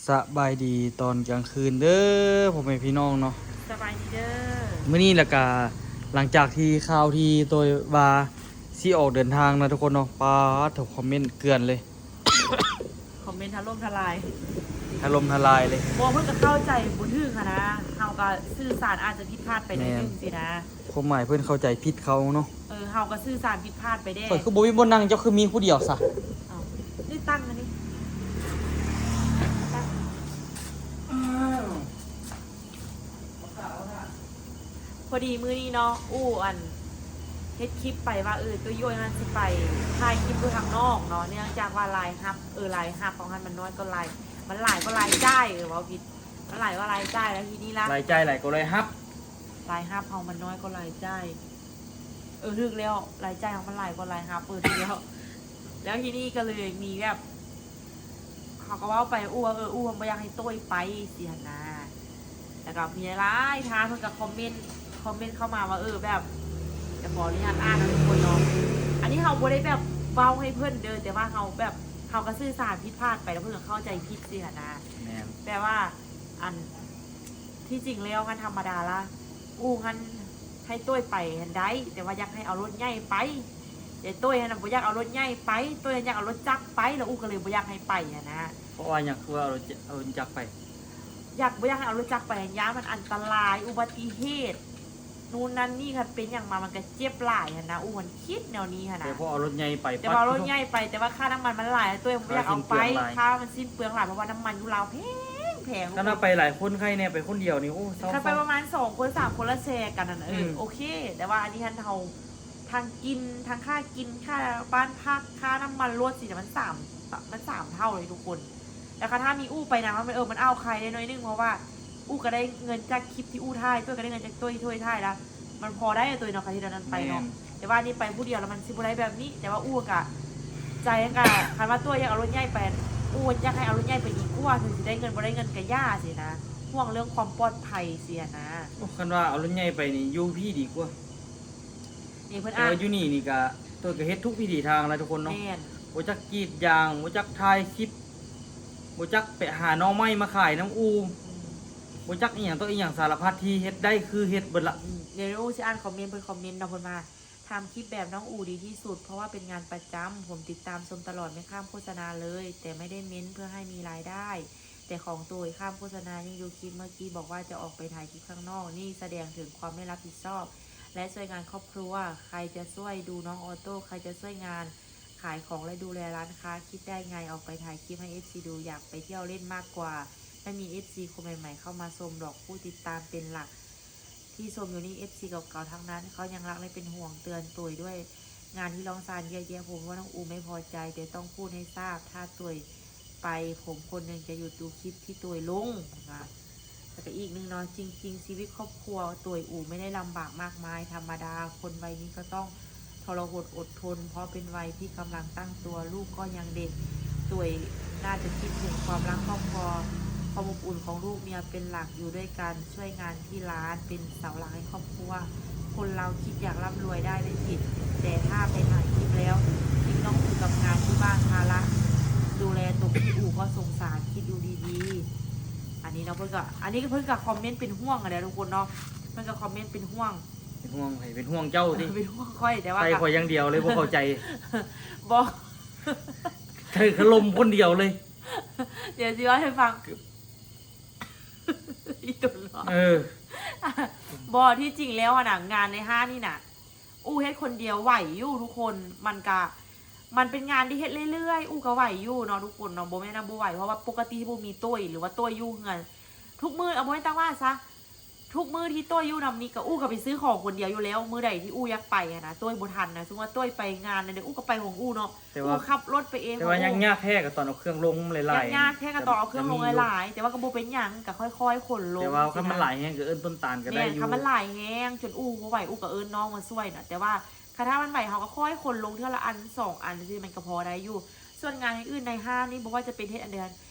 ສະບາຍດີຕອນກາງຄືນເດີ້ ພໍ່ແມ່ພີ່ນ້ອງເນາະ. ສະບາຍດີເດີ້. ມື້ນີ້ລະກະ ຫຼັງຈາກທີ່ຂ່າວທີ່ໂຕຍວ່າຊິອອກເດີນທາງນະທຸກຄົນເນາະ, ປາດໂທ້ ຄອມເມັນເກືອນເລີຍ, ຄອມເມັນຖະຫຼົ່ມທະລາຍ ຖະຫຼົ່ມທະລາຍເລີຍ. ບໍ່ ເພິ່ນກໍເຂົ້າໃຈບໍ່ຖືກຫັ້ນນະ, ເຮົາກໍສື່ສານອາດຈະຜິດພາດໄປໜ້ອຍໜຶ່ງຊີ້ນະ. ຄວາມໝາຍເພິ່ນເຂົ້າໃຈຜິດເຂົາເນາະ. ເອີ ເຮົາກໍສື່ສານຜິດພາດໄປແດ່. ຂ້ອຍຄືບໍ່ມີບ່ອນນັ່ງ, ເຈົ້າຄືມີຜູ້ດຽວຊະ? ເອົ້າ ໄດ້ຕັ້ງອັນນີ້ ຕັ້ງ ພໍດີມື້ນີ້ເນາະ ອູ່ອັນເຮັດຄລິບໄປວ່າ ເອີ ໂຕໂຍຍຫັ້ນຊິໄປຖ່າຍຄລິບຢູ່ທາງນອກເນາະ, ເນື່ອງຈາກວ່າລາຍຮັບ ເອີ ລາຍຮັບຂອງຫັ້ນມັນນ້ອຍກວ່າລາຍ ມັນຫຼາຍກວ່າລາຍຈ່າຍ ເອີ ເວົ້າຜິດ ມັນຫຼາຍກວ່າລາຍຈ່າຍ. ແລ້ວທີນີ້ລະ ລາຍຈ່າຍຫຼາຍກວ່າລາຍຮັບ ລາຍຮັບເຮົາມັນນ້ອຍກວ່າລາຍຈ່າຍ. ເອີ ຖືກແລ້ວ ລາຍຈ່າຍເຮົາມັນຫຼາຍກວ່າລາຍຮັບ. ເອີ ຖືກແລ້ວ. ແລ້ວທີນີ້ກໍເລີຍມີແບບ ເຮົາກໍເວົ້າໄປອູ່ວ່າ ເອີ ອູ່ມັນບໍ່ຢາກໃຫ້ໂຕ້ຍໄປຊີ້ຫັ້ນນາ. ແລ້ວກໍມີຫຼາຍໆທ່ານເພິ່ນກໍຄອມເມັນ ຄອມເມັນເຂົ້າມາວ່າ ເອີ ແບບ ຈະຂໍອະນຸຍາດອ່ານນຳທຸກຄົນເນາະ. ອັນນີ້ເຮົາບໍ່ໄດ້ແບບເວົ້າໃຫ້ເພິ່ນເດີ້ ແຕ່ວ່າເຮົາແບບ ເຮົາກໍສື່ສານຜິດພາດໄປ ແລ້ວເພິ່ນກໍເຂົ້າໃຈຜິດຊີ້ຫັ້ນນາ. ແມ່ນ ແບບວ່າ ອັນ ທີ່ຈິງແລ້ວຫັ້ນທຳມະດາລະ ອູ່ຫັ້ນໃຫ້ໂຕ້ຍໄປຫັ້ນໄດ້ ແຕ່ວ່າຢາກໃຫ້ເອົາລົດໃຫຍ່ໄປ. ແຕ່ໂຕ້ຍຫັ້ນນະບໍ່ຢາກເອົາລົດໃຫຍ່ໄປ ໂຕ້ຍຫັ້ນຢາກເອົາລົດຈັກໄປ ແລ້ວອູ່ກໍເລີຍບໍ່ຢາກໃຫ້ໄປຫັ້ນນະ. ເພາະວ່າຫຍັງຄືວ່າເອົາລົດ ເອົາລົດຈັກໄປ? ຢາກ ບໍ່ຢາກໃຫ້ເອົາລົດຈັກໄປຫັ້ນ ຢ້ານມັນອັນຕະລາຍ ອຸບັດຕິເຫດ ນູ່ນນັ້ນນີ້ ຄັນເປັນຫຍັງມາມັນກໍເຈັບຫຼາຍຫັ້ນນະ. ອູ່ມັນຄິດແນວນີ້ຫັ້ນນະ. ແຕ່ພໍເອົາລົດໃຫຍ່ໄປ ແຕ່ວ່າເອົາລົດໃຫຍ່ໄປ ແຕ່ວ່າຄ່ານ້ຳມັນມັນຫຼາຍ ໂຕ້ຍບໍ່ຢາກເອົາໄປ ຄ່າມັນສິ້ນເປືອງຫຼາຍ ເພາະວ່ານ້ຳມັນຢູ່ລາວແພງໆ. ຄັນວ່າໄປຫຼາຍຄົນໄຄແນ່ ໄປຄົນດຽວນີ້ ໂອ້ ເຊົາ. ຄັນໄປປະມານສອງຄົນສາມຄົນລະແຊກັນຫັ້ນ ເອີ ອືມ ໂອເຄ. ແຕ່ວ່າອັນນີ້ຫັ້ນ ເຮົາທັງກິນ ທັງຄ່າກິນ ຄ່າບ້ານພັກ ຄ່ານ້ຳມັນລົດຊີ້ນະ ມັນສາມ ມັນສາມເທົ່າເລີຍທຸກຄົນ. ແລ້ວຄັນຖ້າມີອູ່ໄປນຳ ເອີ ມັນເອົາໄຄໄດ້ໜ້ອຍໜຶ່ງ ເພາະວ່າອູ່ກໍໄດ້ເງິນຈາກຄລິບທີ່ອູ່ຖ່າຍ ໂຕ້ຍກໍໄດ້ເງິນຈາກໂຕ້ຍທີ່ໂຕ້ຍຖ່າຍລະ ມັນພໍໄດ້ ໂຕຍເນາະ ຄັນທີ່ເຮົານັ້ນໄປເນາະ. ແມ່ນ ແຕ່ວ່ານີ້ໄປຜູ້ດຽວລະມັນຊິບໍ່ໄດ້ແບບນີ້. ແຕ່ວ່າອູ່ກະ ໃຈກະ ຄັນວ່າໂຕ້ຍຢາກເອົາລົດໃຫຍ່ໄປ ອູ່ຢາກໃຫ້ເອົາລົດໃຫຍ່ໄປດີກວ່າ ເຖິງຊິໄດ້ເງິນບໍ່ໄດ້ເງິນກະຢ່າຊີ້ນະ ຫ່ວງເລື່ອງຄວາມປອດໄພຊີ້ນະ. ໂອ້ ຄັນວ່າເອົາລົດໃຫຍ່ໄປນີ້ຢູ່ພີ້ດີກວ່າ. ນີ້ເພິ່ນ ແຕ່ວ່າຢູ່ນີ້ນີ້ກະ ໂຕຍກະເຮັດທຸກວິທີທາງລະທຸກຄົນເນາະ. ແມ່ນ ບໍ່ຈັກກຣີດຢາງ ບໍ່ຈັກຖ່າຍຄລິບ ບໍ່ຈັກໄປຫາໜໍ່ໄມ້ມາຂາຍນຳອູ່ ອືມ ບໍ່ຈັກອີ່ຫຍັງຕໍ່ອີ່ຫຍັງ ສາລະພັດທີ່ເຮັດໄດ້ຄືເຮັດເບິດລະ. ອືມ ດຽວອູ່ຊິອ່ານຄອມເມັນ ເພິ່ນຄອມເມັນເນາະ ເພິ່ນວ່າ ທຳຄລິບແບບນ້ອງອູ່ດີທີ່ສຸດ ເພາະວ່າເປັນງານປະຈຳ ຜົມຕິດຕາມຊົມຕະຫຼອດ ໄມ່ຂ້າມໂຄສະນາເລີຍ ແຕ່ໄດ້ເມັ້ນເພື່ອໃຫ້ມີລາຍໄດ້ ແຕ່ຂອງໂຕຍຂ້າມໂຄສະນາ. ຍິ່ງດູຄລິບເມື່ອກີ້ບອກວ່າຈະອອກໄປຖ່າຍຄລິບຂ້າງນອກ ນີ້ສະແດງເຖິງຄວາມໄມ່ຮັບຜິດຊອບ ແລະ ຊ່ວຍງານຄອບຄົວ. ໃຄຈະຊ່ວຍດູນ້ອງອໍໂຕ້ ໃຄຈະຊ່ວຍງານຂາຍຂອງ ແລະ ດູແລຮ້ານຄ້າ ຄິດໄດ້ໄງອອກໄປຖ່າຍຄລິບໃຫ້ເອັຟຊີດູ ຢາກໄປທ່ຽວຫຼິ້ນມາກກວ່າ. ໄມ່ມີເອັຟຊີຄົນໃໝ່ໆເຂົ້າມາຊົມດອກ ຜູ້ຕິດຕາມເປັນຫຼັກ ທີ່ຊົມຢູ່ນີ້ ເອັຟຊີເກົ່າໆທັງນັ້ນ ເຂົາຍັງຮັກ ແລະ ເປັນຫ່ວງ. ເຕືອນໂຕຍດ້ວຍ ງານທີ່ລອງຊານເຍອະແຍະ ຜົມວ່ານ້ອງອູ່ໄມ່ພໍໃຈ ແຕ່ຕ້ອງພູດໃຫ້ຊາບ ຖ້າໂຕຍໄປ ຜົມຄົນໜຶ່ງຈະຢຸດດູຄລິບທີ່ໂຕຍລົງ ວ່າ. ແລ້ວກະອີກໜຶ່ງເນາະ ຈິງໆ ຊີວິດຄອບຄົວໂຕຍອູ່ໄມ່ໄດ້ລຳບາກມາກມາຍ ທຳມະດາຄົນໄວນີ້ກໍຕ້ອງ ທໍລະຫົດອົດທົນ ເພາະເປັນໄວທີ່ກຳລັງຕັ້ງຕົວ ລູກກໍຍັງເດັກ. ໂຕຍໜ້າຈະຄິດເຖິງຄວາມຮັກຄອບຄົວ ຄວາມອົບອຸ່ນຂອງລູກເມຍເປັນຫຼັກ ຢູ່ດ້ວຍກັນ ຊ່ວຍງານທີ່ຮ້ານ ເປັນເສົາຫຼັກໃຫ້ຄອບຄົວ. ຄົນເຮົາຄິດຢາກລ່ຳລວຍໄດ້ແມ່ນຜິດ ແຕ່ຖ້າໄປຖ່າຍຄລິບແລ້ວ ຈິງຕ້ອງຢູ່ກັບງານທີ່ບ້ານ ພາລະດູແລຕົກທີ່ອູ່ກໍສົງສານ ຄິດດູດີໆ. ອັນນີ້ເນາະ ເພິ່ນກໍ ອັນນີ້ເພິ່ນກໍຄອມເມັນເປັນຫ່ວງຫັ້ນແຫຼະທຸກຄົນເນາະ ເພິ່ນກໍຄອມເມັນເປັນຫ່ວງ. ເປັນຫ່ວງໃຜ? ເປັນຫ່ວງເຈົ້າຕິ? ເປັນຫ່ວງຂ້ອຍ ແຕ່ວ່າ ໃສ່ຂ້ອຍຢ່າງດຽວເລີຍ ບໍ່ເຂົ້າໃຈ. ບໍ່ ໃສ່ຄະລົມຄົນດຽວເລີຍ. ດຽວຊິເວົ້າໃຫ້ຟັງ ອີ່ຕົນເນາະ. ເອີ ບໍ່ ທີ່ຈິງແລ້ວຫັ້ນນະ ງານໃນຮ້ານນີ້ນະ ອູ່ເຮັດຄົນດຽວໄຫວຢູ່ທຸກຄົນ ມັນກະ ມັນເປັນງານທີ່ເຮັດເລື້ອຍໆ ອູ່ກະໄຫວຢູ່ເນາະທຸກຄົນເນາະ. ບໍ່ແມ່ນວ່າບໍ່ໄຫວ ເພາະວ່າປົກກະຕິບໍ່ມີໂຕ້ຍ ຫຼືວ່າໂຕ້ຍຢູ່ເຮືອນທຸກມື້ ເອົາ ບໍ່ແມ່ນ ຕັ້ງວ່າຊະ ທຸກມື້ທີ່ໂຕ້ຍຢູ່ນຳນີ້ກະອູ່ກະໄປຊື້ຂອງຄົນດຽວຢູ່ແລ້ວ. ມື້ໃດທີ່ອູ່ຢາກໄປຫັ້ນນະ ໂຕ້ຍບໍ່ທັນນະ ສົມມຸດວ່າໂຕ້ຍໄປງານໃດ ອູ່ກະໄປຂອງອູ່ເນາະ. ແຕ່ວ່າ ອູ່ຂັບລົດໄປເອງ ແຕ່ວ່າຍາກໆແທ້ກະຕອນເອົາເຄື່ອງລົງຫຼາຍໆ ຍາກໆແທ້ກະຕອນເອົາເຄື່ອງລົງຫຼາຍໆ ແຕ່ວ່າກະບໍ່ເປັນຫຍັງ ກະຄ່ອຍໆຂົນລົງ. ແຕ່ວ່າຄັນມັນຫຼາຍແຮງກະເອີ້ນຕົ້ນຕານກະໄດ້ຢູ່. ແມ່ນ ຄັນມັນຫຼາຍແຮງຈົນອູ່ບໍ່ໄຫວ ອູ່ກະເອີ້ນນ້ອງມາຊ່ວຍນະ ແຕ່ວ່າ ຄັນຖ້າມັນໄຫວ ເຮົາກໍຄ່ອຍຂົນລົງເທື່ອລະອັນສອງອັນຊີ້ ມັນກໍພໍໄດ້ຢູ່. ສ່ວນງານອື່ນໆໃນຮ້ານນີ້ ບໍ່ວ່າຈະເປັນເຮັດອັນໃດ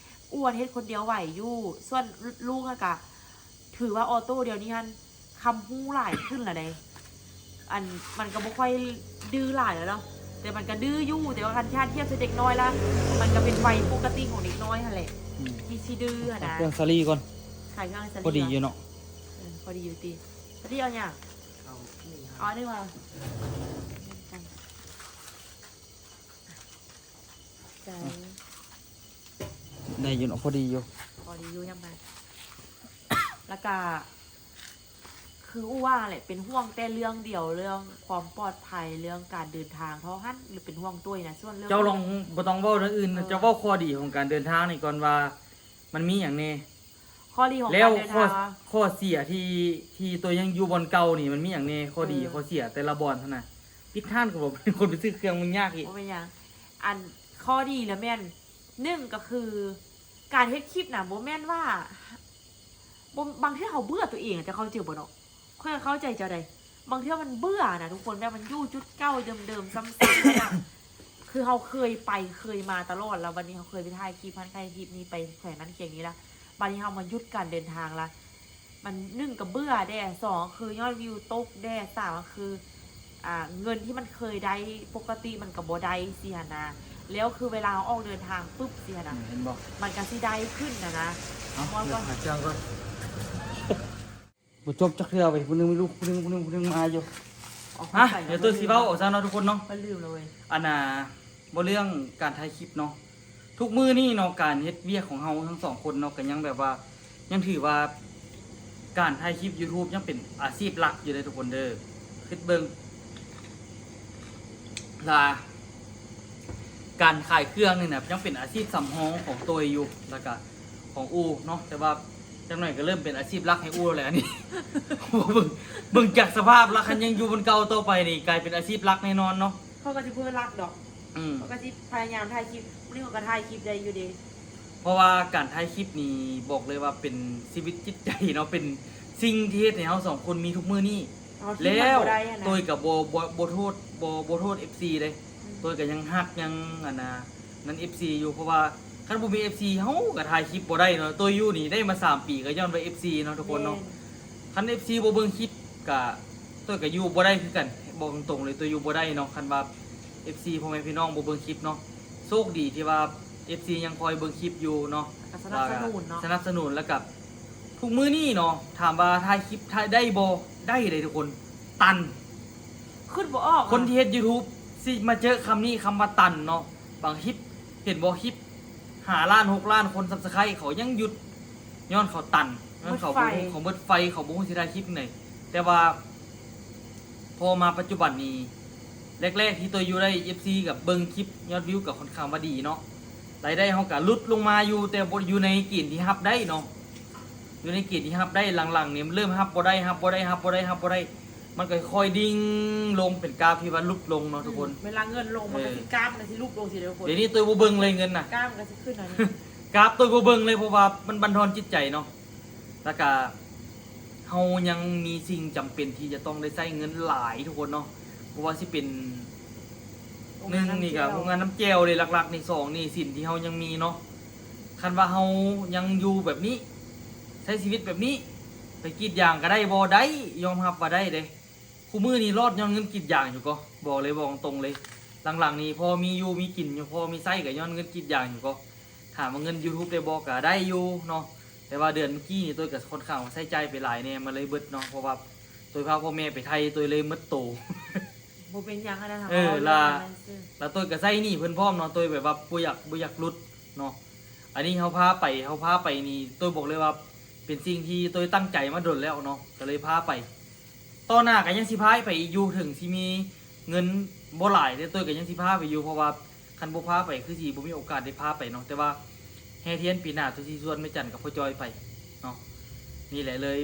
ອ້ວນເຮັດຄົນດຽວໄຫວຢູ່. ສ່ວນລູກຫັ້ນກະ ຖືວ່າອໍໂຕ້ດຽວນີ້ຫັ້ນ ຄຳຮູ້ຫຼາຍຂຶ້ນລະເດ້. ອັນ ມັນກໍບໍ່ຄ່ອຍດື້ຫຼາຍແລ້ວເນາະ ແຕ່ມັນກໍດື້ຢູ່ ແຕ່ວ່າຄັນຖ້າທຽບໃສ່ເດັກນ້ອຍລະ ມັນກໍເປັນໄວປົກກະຕິຂອງເດັກນ້ອຍຫັ້ນແຫຼະ. ທີ່ຊິດື້ຫັ້ນນະ ເຄື່ອງສາລີກ່ອນ ຂາຍເຄື່ອງສາລີ ພໍດີຢູ່ເນາະ ເອີ ພໍດີຢູ່ຕິ ສາລີເອົາຫຍັງ ເອົາອັນນີ້ວ່າ ໄດ້ຢູ່ເນາະ ພໍດີຢູ່ ພໍດີຢູ່ຍັງໄປ ແລ້ວກະ ຄືອູວ່າແຫຼະ ເປັນຫ່ວງແຕ່ເລື່ອງດຽວ ເລື່ອງຄວາມປອດໄພ ເລື່ອງການເດີນທາງເທົ່າຫັ້ນ ຫຼືເປັນຫ່ວງຕົວນີ້ນະ ສ່ວນເລື່ອງ ເຈົ້າລອງ ບໍ່ຕ້ອງເວົ້າເລື່ອງອື່ນ ເຈົ້າເວົ້າຂໍ້ດີຂອງການເດີນທາງນີ້ກ່ອນວ່າ ມັນມີຫຍັງແດ່ ຂໍ້ດີຂອງການເດີນທາງ ແລ້ວຂໍ້ ຂໍ້ເສຍທີ່ ທີ່ຕົວຍັງຢູ່ບ່ອນເກົ່ານີ້ ມັນມີຫຍັງແດ່ ຂໍ້ດີ ເອີ ຂໍ້ເສຍແຕ່ລະບ່ອນຫັ້ນນະ ປິດຮ້ານກໍບໍ່ມີຄົນໄປຊື້ເຄື່ອງ ມັນຍາກອີກ ບໍ່ເປັນຫຍັງ ອັນ ຂໍ້ດີລະແມ່ນ ໜຶ່ງກໍຄື ການເຮັດຄລິບນະ ບໍ່ແມ່ນວ່າ ບໍ່ ບາງເທື່ອເຮົາເບື່ອຕົວເອງ ເຈົ້າເຂົ້າໃຈບໍ່ເນາະ? ຂ້ອຍກໍເຂົ້າໃຈເຈົ້າໃດ໋ ບາງເທື່ອມັນເບື່ອນະທຸກຄົນ ແບບມັນຢູ່ຈຸດເກົ່າເດີມໆ ຊ້ຳໆ ແບບ ຄືເຮົາເຄີຍໄປເຄີຍມາຕະຫຼອດ ແລ້ວບັດນີ້ເຮົາເຄີຍໄປຖ່າຍຄລິບຫັ້ນຖ່າຍຄລິບນີ້ ໄປແຂວງນັ້ນແຂວງນີ້ລະ ບັດນີ້ເຮົາມາຢຸດການເດີນທາງລະ ມັນ ໜຶ່ງກໍເບື່ອແດ່ ສອງກໍຄືຍອດວິວຕົກແດ່ ສາມກໍຄື ອ່າ ເງິນທີ່ມັນເຄີຍໄດ້ປົກກະຕິມັນກໍບໍ່ໄດ້ຊີ້ຫັ້ນນະ ແລ້ວຄືເວລາເຮົາອອກເດີນທາງປຶບຊີ້ຫັ້ນນະ ເຫັນບໍ່ ມັນກໍຊິໄດ້ຂຶ້ນຫັ້ນນະ ເອົາ ເອົາກ່ອນ ຫາເຄື່ອງກ່ອນ ບໍ່ຈົບຈັກເທື່ອເວີຍ ຜູ້ໜຶ່ງມີລູກ ຜູ້ໜຶ່ງ ຜູ້ໜຶ່ງ ຜູ້ໜຶ່ງມາຢູ່ ເອົາ ຮະ ຂອງໃສ່ ດຽວໂຕຊິເວົ້າອອກຊະເນາະທຸກຄົນເນາະ ຂ້ອຍລືມແລ້ວເວີຍ ອັນນ່າ ເວົ້າເລື່ອງການຖ່າຍຄລິບເນາະ ທຸກມື້ນີ້ເນາະ ການເຮັດວຽກຂອງເຮົາທັງສອງຄົນເນາະ ກໍຍັງແບບວ່າ ຍັງຖືວ່າການຖ່າຍຄລິບຢູທູບຍັງເປັນອາຊີບຫຼັກຢູ່ເດີທຸກຄົນເດີ ຄິດເບິ່ງ ລະການຂາຍເຄື່ອງນີ້ນະ ຍັງເປັນອາຊີບສຳຮອງຂອງໂຕຍຢູ່ ລະກະຂອງອູ່ເນາະ ແຕ່ວ່າຈັກໜ້ອຍກໍເລີ່ມເປັນອາຊີບຫຼັກໃຫ້ອູ່ແລ້ວ ອັນນີ້ ເບິ່ງ ເບິ່ງຈາກສະພາບລະ ຄັນຍັງຢູ່ບ່ອນເກົ່າຕໍ່ໄປນີ້ ກາຍເປັນອາຊີບຫຼັກແນ່ນອນເນາະ ເຂົາກໍຊິບໍ່ລັກດອກ ອືມ ເຂົາກໍຊິພະຍາຍາມຖ່າຍຄລິບ ມື້ນີ້ເຂົາກໍຖ່າຍຄລິບໄດ້ຢູ່ເດ ເພາະວ່າການຖ່າຍຄລິບນີ້ບອກເລີຍວ່າເປັນຊີວິດຈິດໃຈເນາະ ເປັນສິ່ງທີ່ເຮັດໃຫ້ເຮົາສອງຄົນມີທຸກມື້ນີ້ ແລ້ວໂຕຍກໍບໍ່ ບໍ່ ບໍ່ໂທດ ບໍ່ ບໍ່ໂທດເອັຟຊີເດ້ ອືມ ໂຕຍກໍຍັງຮັກຍັງ ອັນນ່າ ນັ້ນເອັຟຊີຢູ່ ເພາະວ່າຄັນບໍ່ມີເອັຟຊີເຮົາກໍຖ່າຍຄລິບບໍ່ໄດ້ເນາະ ໂຕຍຢູ່ນີ້ໄດ້ມາສາມປີກໍຍ້ອນວ່າເອັຟຊີເນາະທຸກຄົນເນາະ ແມ່ນ ຄັນເອັຟຊີບໍ່ເບິ່ງຄລິບກະ ໂຕຍກະຢູ່ບໍ່ໄດ້ຄືກັນ ບອກຕົງໆເລີຍ ໂຕຍຢູ່ບໍ່ໄດ້ເນາະ ຄັນວ່າເອັຟຊີພໍ່ແມ່ພີ່ນ້ອງບໍ່ເບິ່ງຄລິບເນາະ ໂຊກດີທີ່ວ່າເອັຟຊີຍັງຄອຍເບິ່ງຄລິບຢູ່ເນາະ ກໍສະໜັບສະໜູນເນາະ ສະໜັບສະໜູນ ແລ້ວກະທຸກມື້ນີ້ເນາະ ຖາມວ່າຖ່າຍຄລິບຖ່າຍໄດ້ບໍ່ ໄດ້ເດ້ທຸກຄົນ ຕັນ ຄຶດບໍ່ອອກ ຄົນທີ່ເຮັດຢູທູບຊິມາເຈີຄຳນີ້ ຄຳວ່າຕັນເນາະ ບາງຄລິບ ເຫັນບໍ່ ຄລິບ ຫ້າລ້ານ ຫົກລ້ານຄົນຊັບສະໄຄຣບ໌ ເຂົາຍັງຢຸດ ຍ້ອນເຂົາຕັນ ຍ້ອນເຂົາບໍ່ຮູ້ ເຂົາໝົດໄຟ ເຂົາບໍ່ຮູ້ຊິຖ່າຍຄລິບຈັ່ງໃດ ແຕ່ວ່າພໍມາປັດຈຸບັນນີ້ ແລກໆທີ່ໂຕຍຢູ່ໄດ້ເອັຟຊີກັບເບິ່ງຄລິບ ຍອດວິວກໍຄ່ອນຂ້າງວ່າດີເນາະ ລາຍໄດ້ເຮົາກໍຫຼຸດລົງມາຢູ່ ແຕ່ບໍ່ຢູ່ໃນເກນທີ່ຮັບໄດ້ເນາະ ຢູ່ໃນເກນທີ່ຮັບໄດ້ ຫຼັງໆນີ້ມັນເລີ່ມຮັບບໍ່ໄດ້ ຮັບບໍ່ໄດ້ ຮັບບໍ່ໄດ້ ຮັບບໍ່ໄດ້ ມັນກໍຄ່ອຍດິ່ງລົງ ເປັນກາຟທີ່ວ່າຫຼຸດລົງເນາະທຸກຄົນ ເວລາເງິນລົງມັນກໍຊິ ເອີ ກາຟມັນກໍຊິຫຼຸດລົງຊີ້ເດີທຸກຄົນ ດຽວນີ້ໂຕຍບໍ່ເບິ່ງເລີຍເງິນນະ ກາຟມັນກໍຊິຂຶ້ນອັນນີ້ ກາຟໂຕຍບໍ່ເບິ່ງເລີຍ ເພາະວ່າມັນບັນທອນຈິດໃຈເນາະ ແລ້ວກະເຮົາຍັງມີສິ່ງຈຳເປັນທີ່ຈະຕ້ອງໄດ້ໃຊ້ເງິນຫຼາຍທຸກຄົນເນາະ ບໍ່ວ່າຊິເປັນ ໜຶ່ງນີ້ກະໂຮງງານນ້ຳແຈ່ວເດ້ ຫຼັກໆນີ້ ສອງໜີ້ສິນທີ່ເຮົາຍັງມີເນາະ ຄັນວ່າເຮົາຍັງຢູ່ແບບນີ້ ໃຊ້ຊີວິດແບບນີ້ ໄປກຣີດຢາງກໍໄດ້ບໍ່? ໄດ້ ຍອມຮັບວ່າໄດ້ເດ້ ຄູ່ມື້ນີ້ລອດຍ້ອນເງິນກຣີດຢາງຢູ່ກໍ ບອກເລີຍ ບອກຕົງເລີຍ ຫຼັງໆນີ້ພໍມີຢູ່ມີກິນຢູ່ ພໍມີໃຊ້ກໍຍ້ອນເງິນກຣີດຢາງຢູ່ກໍ ຖາມວ່າເງິນຢູທູບໄດ້ບໍ່? ກໍໄດ້ຢູ່ເນາະ ແຕ່ວ່າເດືອນເມື່ອກີ້ນີ້ໂຕຍກໍຄ່ອນຂ້າງວ່າໃຊ້ຈ່າຍໄປຫຼາຍແດ່ ມັນເລີຍເບິດເນາະ ເພາະວ່າໂຕຍພາພໍ່ແມ່ໄປໄທ ໂຕຍເລີຍໝົດໂຕ ບໍ່ເປັນຫຍັງຫັ້ນນະ ເອີ ລະ ລະໂຕຍກໍໃຊ້ໜີ້ເພິ່ນພ້ອມເນາະ ໂຕຍແບບວ່າບໍ່ຢາກ ບໍ່ຢາກຫຼຸດເນາະ ອັນນີ້ເຮົາພາໄປ ເຮົາພາໄປນີ້ ໂຕຍບອກເລີຍວ່າເປັນສິ່ງທີ່ໂຕຍຕັ້ງໃຈມາດົນແລ້ວເນາະ ກໍເລີຍພາໄປ ຕໍ່ໜ້າກໍຍັງຊິພາໄປອີກຢູ່ ເຖິງຊິມີເງິນບໍ່ຫຼາຍ ແຕ່ໂຕຍກໍຍັງຊິພາໄປຢູ່ ເພາະວ່າຄັນບໍ່ພາໄປຄືຊິບໍ່ມີໂອກາດໄດ້ພາໄປເນາະ ແຕ່ວ່າແຫ່ທຽນປີໜ້າໂຕຍຊິຊວນແມ່ຈັນກັບພໍ່ຈ້ອຍໄປເນາະ ນີ້ແຫຼະເລີຍ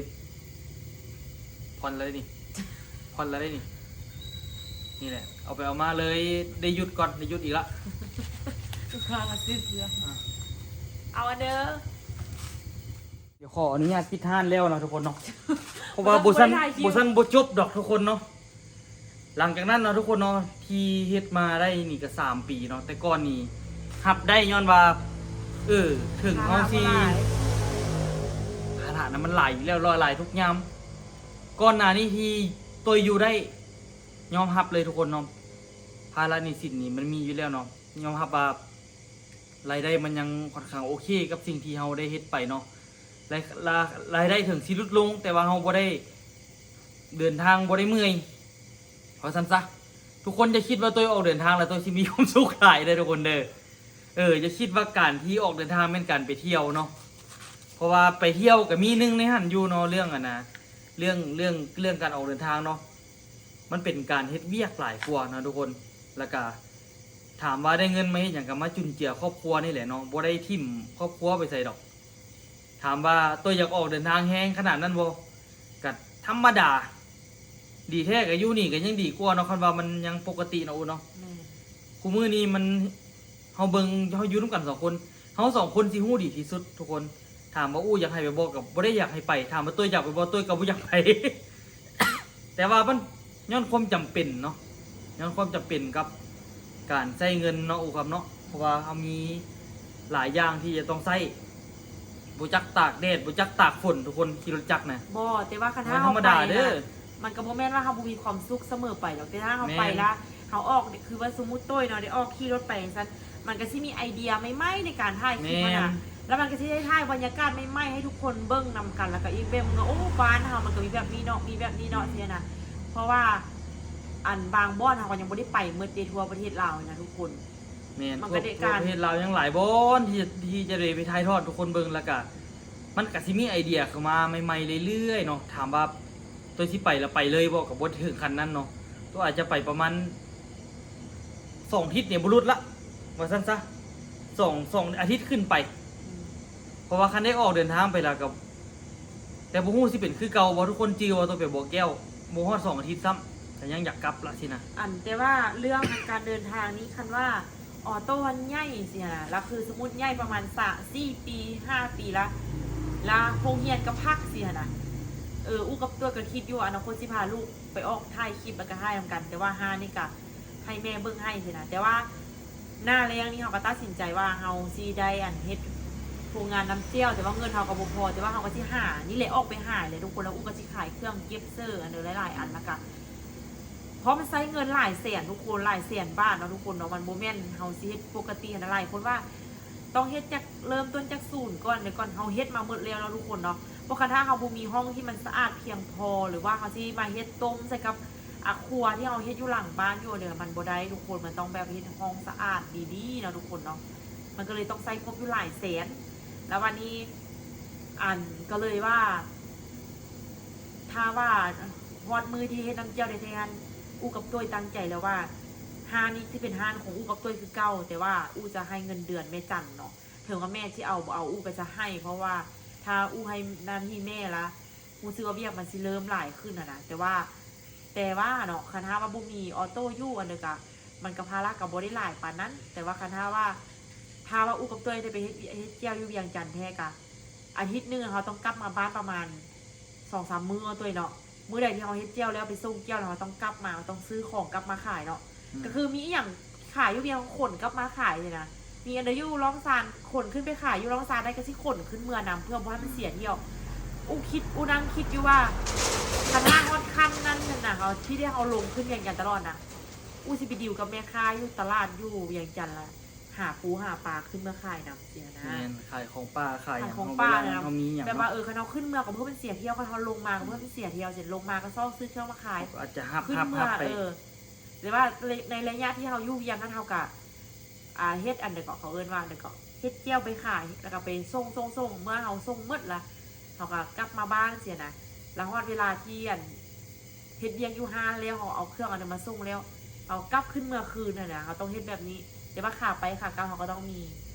ຜ່ອນແລ້ວເດ້ນີ້ ຜ່ອນແລ້ວເດ້ນີ້ ນີ້ແຫຼະ ເອົາໄປເອົາມາເລີຍໄດ້ຢຸດກ່ອນ ໄດ້ຢຸດອີກລະ ລູກຄ້າມາຊື້ເຄື່ອງ ອ່າ ເອົາອັນເດີ ດຽວຂໍອະນຸຍາດປິດຮ້ານແລ້ວເນາະທຸກຄົນເນາະ ເພາະວ່າບໍ່ຊັ້ນ ບໍ່ຊັ້ນບໍ່ຈົບດອກທຸກຄົນເນາະ ຫຼັງຈາກນັ້ນເນາະທຸກຄົນເນາະ ທີ່ເຮັດມາໄດ້ນີ້ກໍສາມປີເນາະ ແຕ່ກ່ອນນີ້ຮັບໄດ້ຍ້ອນວ່າ ເອີ ເຖິງເຮົາຊິ ພາລະມັນຫຼາຍ ພາລະນະມັນຫຼາຍຢູ່ແລ້ວ ຫຼາຍທຸກຍາມ ກ່ອນໜ້ານີ້ທີ່ໂຕຍຢູ່ໄດ້ ຍອມຮັບເລີຍທຸກຄົນເນາະ ພາລະໜີ້ສິນນີ້ມັນມີຢູ່ແລ້ວເນາະ ຍອມຮັບວ່າ ລາຍໄດ້ມັນຍັງຂ້ອນຂ້າງໂອເຄກັບສິ່ງທີ່ເຮົາໄດ້ເຮັດໄປເນາະ. ລາຍ ລາຍໄດ້ເຖິງຊິຫຼຸດລົງ ແຕ່ວ່າເຮົາບໍ່ໄດ້ເດີນທາງ ບໍ່ໄດ້ເມື່ອຍ ເວົ້າຊັ້ນຊະ. ທຸກຄົນຢ່າຄິດວ່າໂຕຍອອກເດີນທາງແລ້ວໂຕຍຊິມີຄວາມສຸກຫຼາຍເດີທຸກຄົນເດີ. ເອີ ຢ່າຄິດວ່າການທີ່ອອກເດີນທາງແມ່ນການໄປທ່ຽວເນາະ ເພາະວ່າໄປທ່ຽວກໍມີໜຶ່ງໃນຫັ້ນຢູ່ເນາະ ເລື່ອງອັນນະ ເລື່ອງ ເລື່ອງ ເລື່ອງການອອກເດີນທາງເນາະ ມັນເປັນການເຮັດວຽກຫຼາຍກວ່າເນາະທຸກຄົນ. ແລ້ວກະຖາມວ່າໄດ້ເງິນມາເຮັດຫຍັງ ກໍມາຈຸນເຈືອຄອບຄົວນີ້ແຫຼະເນາະ ບໍ່ໄດ້ຖິ້ມຄອບຄົວໄປໃສດອກ. ຖາມວ່າໂຕຢາກອອກເດີນທາງແຮງຂະໜາດນັ້ນບໍ່? ກະທຳມະດາ ດີແທ້ກໍຢູ່ນີ້ກໍຍັງດີກວ່າເນາະ ຄັນວ່າມັນຍັງປົກກະຕິເນາະ ອູເນາະ. ແມ່ນ ຄູ່ມື້ນີ້ມັນ ເຮົາເບິ່ງ ເຮົາຢູ່ນຳກັນສອງຄົນ ເຮົາສອງຄົນຊິຮູ້ດີທີ່ສຸດທຸກຄົນ. ຖາມວ່າອູຢາກໃຫ້ໄປບໍ່? ກໍບໍ່ໄດ້ຢາກໃຫ້ໄປ. ຖາມວ່າໂຕຍຢາກໄປບໍ່? ໂຕຍກໍບໍ່ຢາກໄປ ແຕ່ວ່າມັນຍ້ອນຄວາມຈຳເປັນເນາະ ຍ້ອນຄວາມຈຳເປັນກັບການໃຊ້ເງິນເນາະ ອູຄຳເນາະ ເພາະວ່າເຮົາມີຫຼາຍຢ່າງທີ່ຈະຕ້ອງໃຊ້ ບໍ່ຈັກຕາກແດດ ບໍ່ຈັກຕາກຝົນ ທຸກຄົນຂີ່ລົດຈັກນະ. ບໍ່ ແຕ່ວ່າຄັນຖ້າເຮົາໄປນະ ມັນກໍບໍ່ແມ່ນວ່າເຮົາບໍ່ມີຄວາມສຸກສະເໝີໄປດອກ ແຕ່ຖ້າເຮົາໄປລະ ເຮົາອອກ ຄືວ່າສົມມຸດໂຕຍເນາະ ໄດ້ອອກຂີ່ລົດໄປຈັ່ງຊັ້ນ ມັນກໍຊິມີໄອເດຍໃໝ່ໆໃນການຖ່າຍຄລິບຫັ້ນນະ ແລ້ວມັນກໍຊິໄດ້ຖ່າຍບັນຍາກາດໃໝ່ໆໃຫ້ທຸກຄົນເບິ່ງນຳກັນ ແລ້ວກໍອີກແບບໜຶ່ງ ໂອ້ ບ້ານເຮົາມັນກໍມີແບບນີ້ເນາະ ມີແບບນີ້ເນາະ ຊີ້ນະ. ເພາະວ່າອັນບາງບ່ອນເຮົາກໍຍັງບໍ່ໄດ້ໄປໝົດເດ້ ທົ່ວປະເທດລາວນີ້ນະທຸກຄົນ. ແມ່ນ ມັນກໍໄດ້ ທົ່ວປະເທດລາວຍັງຫຼາຍບ່ອນທີ່ ທີ່ຈະໄດ້ໄປຖ່າຍທອດທຸກຄົນເບິ່ງ ແລ້ວກະມັນກະຊິມີໄອເດຍເຂົ້າມາໃໝ່ໆເລື້ອຍໆເນາະ. ຖາມວ່າໂຕຊິໄປລະໄປເລີຍບໍ່? ກະບໍ່ເຖິງຂັ້ນນັ້ນເນາະ ໂຕອາດຈະໄປປະມານ ສອງທິດນີ້ບໍ່ຫຼຸດລະ ວ່າຊັ້ນຊະ ສອງ ສອງອາທິດຂຶ້ນໄປ. ເພາະວ່າຄັນໄດ້ອອກເດີນທາງໄປລະກໍ ແຕ່ບໍ່ຮູ້ຊິເປັນຄືເກົ່າບໍ່ ທຸກຄົນຈື່ວ່າໂຕໄປບໍ່ແກ້ວ ບໍ່ຮອດສອງອາທິດຊ້ຳ ກໍຍັງຢາກກັບລະຊີ້ນະ. ອັນ ແຕ່ວ່າເລື່ອງການເດີນທາງນີ້ ຄັນວ່າອໍໂຕ້ຫັ້ນໃຫຍ່ຊີ້ນະ ລະຄືສົມມຸດໃຫຍ່ປະມານສາມ ສີ່ປີ ຫ້າປີລະ ລະໂຮງຮຽນກໍພັກຊີ້ຫັ້ນນະ. ເອີ ອູກັບໂຕຍກໍຄິດຢູ່ ອະນາຄົດຊິພາລູກໄປອອກ ຖ່າຍຄລິບ ແລ້ວກໍຖ່າຍນຳກັນ ແຕ່ວ່າຮ້ານນີ້ກະ ໃຫ້ແມ່ເບິ່ງໃຫ້ຊີ້ນະ. ແຕ່ວ່າໜ້າແລ້ງນີ້ເຮົາກໍຕັດສິນໃຈວ່າເຮົາຊິໄດ້ອັນເຮັດໂຮງງານນ້ຳແຈ່ວ ແຕ່ວ່າເງິນເຮົາກໍບໍ່ພໍ ແຕ່ວ່າເຮົາກໍຊິຫານີ້ແຫຼະ ອອກໄປຫາແຫຼະທຸກຄົນ. ແລ້ວອູກໍຊິຂາຍເຄື່ອງເກັບເສີ ອັນເດີ ຫຼາຍໆອັນ ແລ້ວກໍ ເພາະມັນໃຊ້ເງິນຫຼາຍແສນທຸກຄົນ ຫຼາຍແສນບາດເນາະທຸກຄົນເນາະ ມັນບໍ່ແມ່ນເຮົາຊິເຮັດປົກກະຕິຫັ້ນນະ. ຫຼາຍຄົນວ່າຕ້ອງເຮັດຈາກ ເລີ່ມຕົ້ນຈາກສູນກ່ອນ ແຕ່ກ່ອນເຮົາເຮັດມາໝົດແລ້ວເນາະທຸກຄົນເນາະ. ເພາະຄັນຖ້າເຮົາບໍ່ມີຫ້ອງທີ່ມັນສະອາດພຽງພໍ ຫຼືວ່າເຮົາຊິມາເຮັດຕົ້ມໃສ່ກັບ ອາຄົວທີ່ເຮົາເຮັດຢູ່ຫຼັງບ້ານຢູ່ເດີ ມັນບໍ່ໄດ້ທຸກຄົນ ມັນຕ້ອງແບບເຮັດຫ້ອງສະອາດດີໆເນາະທຸກຄົນເນາະ. ມັນກໍເລີຍຕ້ອງໃຊ້ງົບຢູ່ຫຼາຍແສນ ແລ້ວບາດນີ້ ອັນ ກໍເລີຍວ່າ ຖ້າວ່າຮອດມື້ທີ່ເຮັດນ້ຳແຈ່ວໄດ້ແທ້ຫັ້ນ ອູກັບໂຕຍຕັ້ງໃຈແລ້ວວ່າ ຮ້ານນີ້ຊິເປັນຮ້ານຂອງອູກັບໂຕຍຄືເກົ່າ ແຕ່ວ່າອູຈະໃຫ້ເງິນເດືອນແມ່ຈັນເນາະ ເຖິງວ່າແມ່ຊິເອົາບໍ່ເອົາ ອູກໍຈະໃຫ້ ເພາະວ່າຖ້າອູໃຫ້ໜ້າທີ່ແມ່ລະ ຮູ້ສຶກວ່າວຽກມັນຊິເລີ່ມຫຼາຍຂຶ້ນຫັ້ນນະ. ແຕ່ວ່າ ແຕ່ວ່າເນາະ ຄັນຫາກວ່າບໍ່ມີອໍໂຕ້ຢູ່ ອັນເດີ ກະ ມັນກະພາລະກະບໍ່ໄດ້ຫຼາຍປານນັ້ນ. ແຕ່ວ່າຄັນຫາກວ່າ ຖ້າວ່າອູກັບໂຕຍໄດ້ໄປເຮັດ ເຮັດແຈ່ວຢູ່ວຽງຈັນແທ້ກະ ອາທິດໜຶ່ງເຮົາຕ້ອງກັບມາບ້ານປະມານສອງສາມມື້ເນາະໂຕຍເນາະ. ມື້ໃດທີ່ເຮົາເຮັດແຈ່ວແລ້ວ ໄປສົ່ງແຈ່ວແລ້ວ ເຮົາຕ້ອງກັບມາ ເຮົາຕ້ອງຊື້ຂອງກັບມາຂາຍເນາະ. ອືມ ກໍຄືມີອີ່ຫຍັງຂາຍຢູ່ວຽງ ຂົນກັບມາຂາຍຊີ້ນະ. ມີອັນໃດຢູ່ລ່ອງຊານ ຂົນຂຶ້ນໄປຂາຍຢູ່ລ່ອງຊານໄດ້ ກໍຊິຂົນຂຶ້ນເມືອນຳ ເພື່ອບໍ່ໃຫ້ມັນເສຍທ່ຽວ. ອືມ ອູຄິດ ອູນັ່ງຄິດຢູ່ວ່າ ຄັນຫາກຮອດຂັ້ນນັ້ນນະ ເຮົາ ທີ່ໄດ້ເຮົາລົງຂຶ້ນວຽງຈັນຕະຫຼອດນະ ອູຊິໄປດີລກັບແມ່ຄ້າຢູ່ຕະຫຼາດຢູ່ວຽງຈັນລະ ຫາປູຫາປາຂຶ້ນເມືອຂາຍນຳຊີ້ນະ. ແມ່ນ ຂາຍຂອງປ່າຂາຍຫຍັງ ຂາຍຂອງປ່ານະ ເຮົາມີຫຍັງ ແບບວ່າ ເນາະ ເອີ ຄັນເຮົາຂຶ້ນເມືອກໍເພື່ອມັນເສຍທ່ຽວ ຄັນເຮົາລົງມາກໍເພື່ອມັນເສຍທ່ຽວ ເຊັ່ນລົງມາກໍຊອກຊື້ເຄື່ອງມາຂາຍ ກໍອາດຈະຮັບ ຂຶ້ນເມືອ ຮັບໄປ ເອີ ແຕ່ວ່າໃນ ໃນໄລຍະທີ່ເຮົາຢູ່ວຽງນັ້ນ ເຮົາກະ ອ່າ ເຮັດອັນໃດເກາະ ເຂົາເອີ້ນວ່າອັນໃດເກາະ ເຮັດແຈ່ວໄປຂາຍ ແລ້ວກໍໄປສົ່ງ ສົ່ງ ສົ່ງ ເມື່ອເຮົາສົ່ງໝົດລະ ເຮົາກໍກັບມາບ້ານຊີ້ນະ. ລະຮອດເວລາທີ່ອັນ ເຮັດວຽກຢູ່ຮ້ານແລ້ວ ເຮົາເອົາເຄື່ອງອັນນັ້ນມາສົ່ງແລ້ວ ເຮົາກັບຂຶ້ນເມືອຄືນຫັ້ນນະ ເຮົາຕ້ອງເຮັດແບບນີ້. ແຕ່ວ່າຂາໄປຂາກັບເຮົາກໍຕ້ອງມີ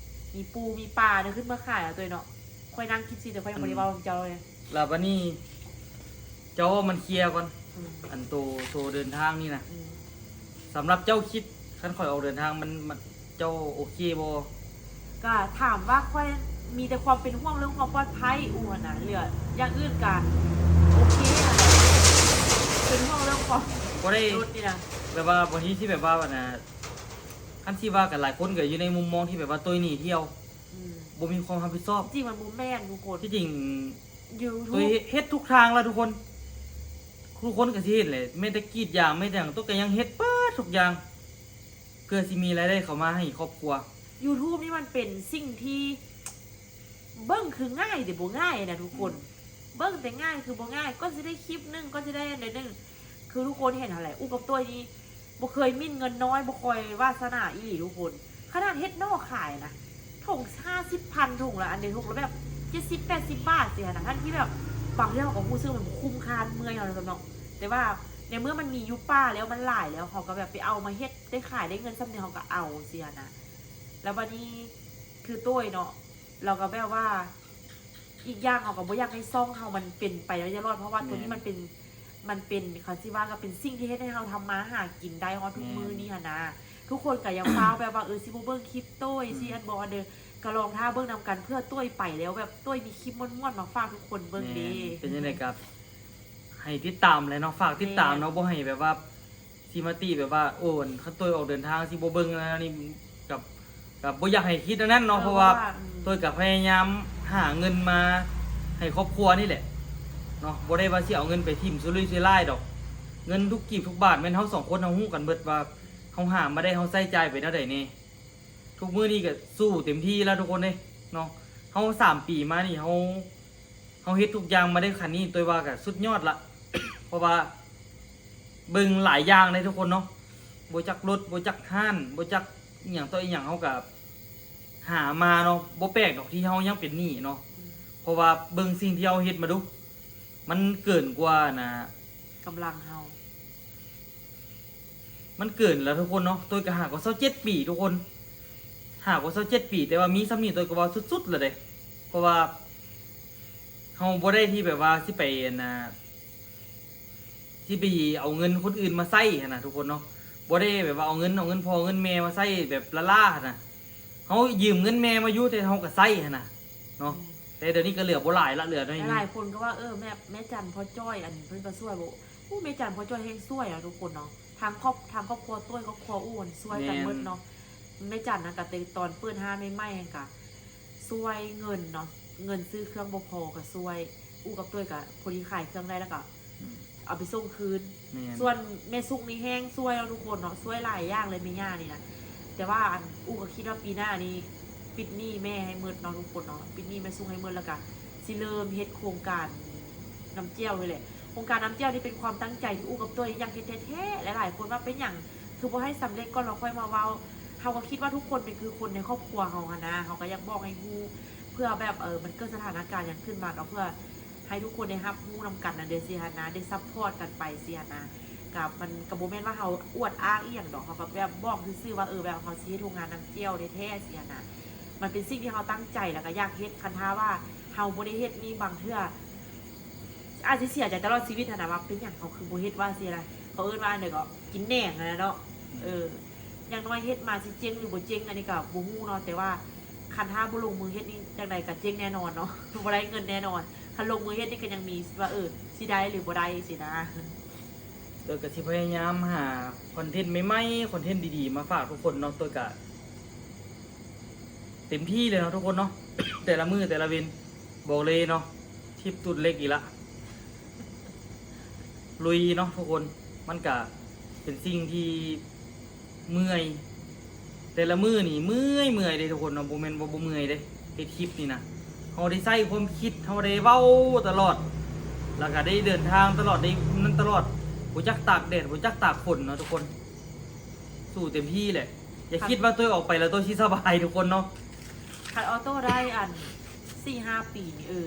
ມີປູມີປາເດີ ຂຶ້ນເມືອຂາຍເອົາໂຕຍເນາະ. ຂ້ອຍນັ່ງຄິດຊື່ ແຕ່ຂ້ອຍຍັງບໍ່ໄດ້ເວົ້ານຳເຈົ້າເລີຍ. ລະບາດນີ້ເຈົ້າເວົ້າມັນເຄລຍກ່ອນ ອືມ ອັນໂຕ ໂຕເດີນທາງນີ້ນະ ອືມ ສຳລັບເຈົ້າຄິດ ຄັນຂ້ອຍອອກເດີນທາງ ມັນ ມັນ ເຈົ້າໂອເຄບໍ່? ກະຖາມວ່າຂ້ອຍມີແຕ່ຄວາມເປັນຫ່ວງເລື່ອງຄວາມປອດໄພອູຫັ້ນນະ ເຫຼືອຢ່າງອື່ນກະໂອເຄຫັ້ນນະ ເປັນຫ່ວງເລື່ອງຄວາມ ບໍ່ໄດ້ລົດນີ້ນະ ແບບວ່າບາງທີທີ່ແບບວ່າອັນນະ ຄັນຊິວ່າກັນຫຼາຍຄົນກໍຢູ່ໃນມຸມມອງທີ່ແບບວ່າໂຕຍໜີທ່ຽວ ອືມ ບໍ່ມີຄວາມຮັບຜິດຊອບ. ຈິງມັນບໍ່ແມ່ນທຸກຄົນ ທີ່ຈິງຢູ່ທຸກ ໂຕຍເຮັດ ເຮັດທຸກທາງລະທຸກຄົນ ທຸກຄົນກໍຊິເຮັດແຫຼະ ແມ້ແຕ່ກຣີດຢາງ ແມ້ແຕ່ຫຍັງ ໂຕຍກໍຍັງເຮັດເບິດທຸກຢ່າງ ເພື່ອຊິມີລາຍໄດ້ເຂົ້າມາໃຫ້ຄອບຄົວ. YouTube ນີ້ມັນເປັນສິ່ງທີ່ເບິ່ງຄືງ່າຍແຕ່ບໍ່ງ່າຍນະທຸກຄົນ. ເບິ່ງແຕ່ງ່າຍຄືບໍ່ງ່າຍ ກ່ອນຊິໄດ້ຄລິບໜຶ່ງ ກ່ອນຊິໄດ້ອັນໃດໜຶ່ງ ຄືທຸກຄົນເຫັນຫັ້ນແຫຼະ. ອູ່ກັບຕຸ້ຍນີ້ບໍ່ເຄີຍໝິ່ນເງິນນ້ອຍ ບໍ່ຄ່ອຍວາສະໜາອີ່ຫຼີທຸກຄົນ. ຂະໜາດເຮັດໜໍ່ຂາຍນະ ຖົງຫ້າສິບພັນ ຖົງລະອັນໃດ ຖົງລະແບບເຈັດສິບແປດສິບບາດຊີ້ນະ ທັງທີ່ແບບບາງເທື່ອເຮົາກໍຮູ້ສຶກວ່າມັນບໍ່ຄຸ້ມຄ່າ ເມື່ອຍເຮົາເນາະ. ແຕ່ວ່າໃນເມື່ອມັນມີຢູ່ປ່າແລ້ວ ມັນຫຼາຍແລ້ວ ເຮົາກໍແບບໄປເອົາມາເຮັດ ໄດ້ຂາຍໄດ້ເງິນສ່ຳໃດເຮົາກໍເອົາຊີ້ນະ. ແລ້ວບັດນີ້ຄືຕຸ້ຍເນາະ ລາວກໍແບບວ່າ ອີກຢ່າງເຮົາກໍບໍ່ຢາກໃຫ້ຊ່ອງເຮົາມັນເປັນໄປແລ້ວຢ່າລອດ ເພາະວ່າໂຕນີ້ມັນເປັນ ມັນເປັນ ເຂົາຊິວ່າກໍເປັນສິ່ງທີ່ເຮັດໃຫ້ເຮົາທຳມາຫາກິນໄດ້ຮອດທຸກມື້ນີ້ຫັ້ນນະ. ທຸກຄົນກໍຢ່າຟ້າວແບບວ່າ ເອີ ຊິບໍ່ເບິ່ງຄລິບຕຸ້ຍ ຊິອັນບໍ່ອັນເດີ ກໍລອງຖ້າເບິ່ງນຳກັນ ເພື່ອຕຸ້ຍໄປແລ້ວແບບຕຸ້ຍມີຄລິບມ່ວນໆມາຝາກທຸກຄົນເບິ່ງເດ້. ເປັນຈັ່ງໃດກໍໃຫ້ຕິດຕາມແຫຼະເນາະ ຝາກຕິດຕາມເນາະ ບໍ່ໃຫ້ແບບວ່າ ຊິມາຕິແບບວ່າ ໂອ້ ຄັນໂຕຍອອກເດີນທາງຊິບໍ່ເບິ່ງແນວນີ້ ກັບ ກັບບໍ່ຢາກໃຫ້ຄິດແນວນັ້ນເນາະ. ເອີ ເພາະວ່າ ເພາະວ່າ ອືມ ໂຕຍກໍພະຍາຍາມຫາເງິນມາໃຫ້ຄອບຄົວນີ້ແຫຼະເນາະ ບໍ່ໄດ້ວ່າຊິເອົາເງິນໄປຖິ້ມສຸລຸຍສຸລາຍດອກ. ເງິນທຸກກີບທຸກບາດແມ່ນເຮົາສອງຄົນເຮົາຮູ້ກັນເບິດວ່າ ເຮົາຫາມາໄດ້ ເຮົາໃຊ້ຈ່າຍໄປແນວໃດແດ່. ທຸກມື້ນີ້ກໍສູ້ເຕັມທີ່ແລ້ວທຸກຄົນເດ້ເນາະ. ເຮົາສາມປີມານີ້ ເຮົາ ເຮົາເຮັດທຸກຢ່າງມາໄດ້ຂະໜາດນີ້ ໂຕຍວ່າກໍສຸດຍອດລະ ເພາະວ່າເບິ່ງຫຼາຍຢ່າງເດ້ທຸກຄົນເນາະ. ບໍ່ຈັກລົດ ບໍ່ຈັກຮ້ານ ບໍ່ຈັກອີ່ຫຍັງຕໍ່ອີ່ຫຍັງ ເຮົາກໍຫາມາເນາະ. ບໍ່ແປກດອກທີ່ເຮົາຍັງເປັນໜີ້ເນາະ ອືມ ເພາະວ່າເບິ່ງສິ່ງທີ່ເຮົາເຮັດມາດູ ມັນເກີນກວ່ານະ ກຳລັງເຮົາ ມັນເກີນແລ້ວທຸກຄົນເນາະ. ໂຕຍກໍຫາກໍຊາວເຈັດປີທຸກຄົນ ຫາກໍຊາວເຈັດປີ ແຕ່ວ່າມີສ່ຳນີ້ໂຕຍກໍວ່າສຸດໆແລ້ວເດ້. ເພາະວ່າເຮົາບໍ່ໄດ້ທີ່ແບບວ່າຊິໄປ ອັນນ່າ ຊິໄປເອົາເງິນຄົນອື່ນມາໃຊ້ຫັ້ນນະທຸກຄົນເນາະ. ບໍ່ໄດ້ແບບວ່າເອົາເງິນ ເອົາເງິນພໍ່ເງິນແມ່ມາໃຊ້ແບບລ້າໆຫັ້ນນະ. ເຮົາຢືມເງິນແມ່ມາຢູ່ ແຕ່ເຮົາກໍໃຊ້ຫັ້ນນະເນາະ. ອືມ ແຕ່ດຽວນີ້ກໍເຫຼືອບໍ່ຫຼາຍລະ ເຫຼືອໜ້ອຍໜຶ່ງ. ຫຼາຍໆຄົນກໍວ່າ ເອີ ແມ່ ແມ່ຈັນພໍ່ຈ້ອຍ ອັນ ເພິ່ນກໍຊ່ວຍບໍ່. ໂອ້ ແມ່ຈັນພໍ່ຈ້ອຍແຮ່ງຊ່ວຍເນາະທຸກຄົນເນາະ. ທາງຄອບ ທາງຄອບຄົວໂຕ້ຍ ຄອບຄົວອູ່ ມັນຊ່ວຍກັນເບິດເນາະ. ແມ່ນ ແມ່ຈັນນະ ກໍແຕ່ຕອນເປີດຮ້ານໃໝ່ໆຫັ້ນກະຊ່ວຍເງິນເນາະ ເງິນຊື້ເຄື່ອງບໍ່ພໍກໍຊ່ວຍ. ອູ່ກັບໂຕ້ຍກໍພໍດີຂາຍເຄື່ອງໄດ້ ແລ້ວກໍ ອືມ ເອົາໄປສົ່ງຄືນ. ແມ່ນ ສ່ວນແມ່ສຸກນີ້ແຮ່ງຊ່ວຍເນາະທຸກຄົນເນາະ ຊ່ວຍຫຼາຍຢ່າງເລີຍແມ່ຍ່ານີ້ນະ. ແຕ່ວ່າອັນ ອູ່ກໍຄິດວ່າປີໜ້ານີ້ປິດໜີ້ແມ່ໃຫ້ໝົດເນາະທຸກຄົນເນາະ ປິດໜີ້ແມ່ສຸກໃຫ້ໝົດ ແລ້ວກໍຊິເລີ່ມເຮັດໂຄງການນ້ຳແຈ່ວນີ້ແຫຼະ. ໂຄງການນ້ຳແຈ່ວນີ້ເປັນຄວາມຕັ້ງໃຈທີ່ອູ່ກັບໂຕ້ຍຢາກເຮັດແທ້ໆ ຫຼາຍໆຄົນວ່າເປັນຫຍັງຄືບໍ່ໃຫ້ສຳເລັດກ່ອນແລ້ວຄ່ອຍມາເວົ້າ. ເຮົາກໍຄິດວ່າທຸກຄົນເປັນຄືຄົນໃນຄອບຄົວເຮົາຫັ້ນນະ ເຮົາກໍຢາກບອກໃຫ້ຮູ້ ເພື່ອແບບ ເອີ ມັນເກີດສະຖານະການຫຍັງຂຶ້ນມາ ກໍເພື່ອໃຫ້ທຸກຄົນໄດ້ຮັບຮູ້ນຳກັນນະເດ້ ຊີ້ຫັ້ນນະ ໄດ້ຊັບພອດກັນໄປ ຊີ້ຫັ້ນນະ. ກໍມັນກໍບໍ່ແມ່ນວ່າເຮົາອວດອ້າງອີ່ຫຍັງດອກ ເຮົາກໍແບບບອກຊື່ໆວ່າ ເອີ ແບບເຮົາຊິເຮັດໂຮງງານນ້ຳແຈ່ວແທ້ໆ ຊີ້ຫັ້ນນະ. ມັນເປັນສິ່ງທີ່ເຮົາຕັ້ງໃຈ ແລ້ວກໍຢາກເຮັດ. ຄັນຖ້າວ່າເຮົາບໍ່ໄດ້ເຮັດນີ້ ບາງເທື່ອອາດຊິເສຍໃຈຕະຫຼອດຊີວິດຫັ້ນນະ ວ່າເປັນຫຍັງເຮົາຄືບໍ່ເຮັດ ວ່າຊີ້ນະ. ເຂົາເອີ້ນວ່າອັນໃດກໍກິນແໜງຫັ້ນນະເນາະ. ເອີ ຢ່າງໜ້ອຍເຮັດມາຊິເຈັງຫຼືບໍ່ເຈັງ ອັນນີ້ກໍບໍ່ຮູ້ເນາະ ແຕ່ວ່າຄັນຖ້າບໍ່ລົງມືເຮັດນີ້ ຈັ່ງໃດກໍເຈັງແນ່ນອນເນາະ ບໍ່ໄດ້ເງິນແນ່ນອນ. ຄັນລົງມືເຮັດນີ້ກໍຍັງມີວ່າ ເອີ ຊິໄດ້ຫຼືບໍ່ໄດ້ຊີ້ນະ. ໂດຍກໍຊິພະຍາຍາມຫາຄອນເທັນໃໝ່ໆ ຄອນເທັນດີໆ ມາຝາກທຸກຄົນເນາະ. ໂດຍກໍເຕັມທີ່ເລີຍເນາະທຸກຄົນເນາະ ແຕ່ລະມື້ແຕ່ລະເວັນ ບອກເລີຍເນາະ ທິບຕູດເຫຼັກອີກລະ ລຸຍເນາະທຸກຄົນ. ມັນກະເປັນສິ່ງທີ່ເມື່ອຍ ແຕ່ລະມື້ນີ້ເມື່ອຍໆເດ້ທຸກຄົນເນາະ ບໍ່ແມ່ນວ່າບໍ່ເມື່ອຍເດ້. ເຮັດຄລິບນີ້ນະ ເຮົາໄດ້ໃຊ້ຄວາມຄິດ ເຮົາໄດ້ເວົ້າຕະຫຼອດ ແລ້ວກະໄດ້ເດີນທາງຕະຫຼອດ ໄດ້ນັ້ນຕະຫຼອດ ບໍ່ຈັກຕາກແດດ ບໍ່ຈັກຕາກຝົນເນາະທຸກຄົນ. ສູ້ເຕັມທີ່ແຫຼະ ຢ່າຄິດວ່າໂຕຍອອກໄປແລ້ວໂຕຍຊິສະບາຍທຸກຄົນເນາະ. ຄັນອອໂຕ້ໄດ້ອັນສີ່ຫ້າປີນີ້ ເອີ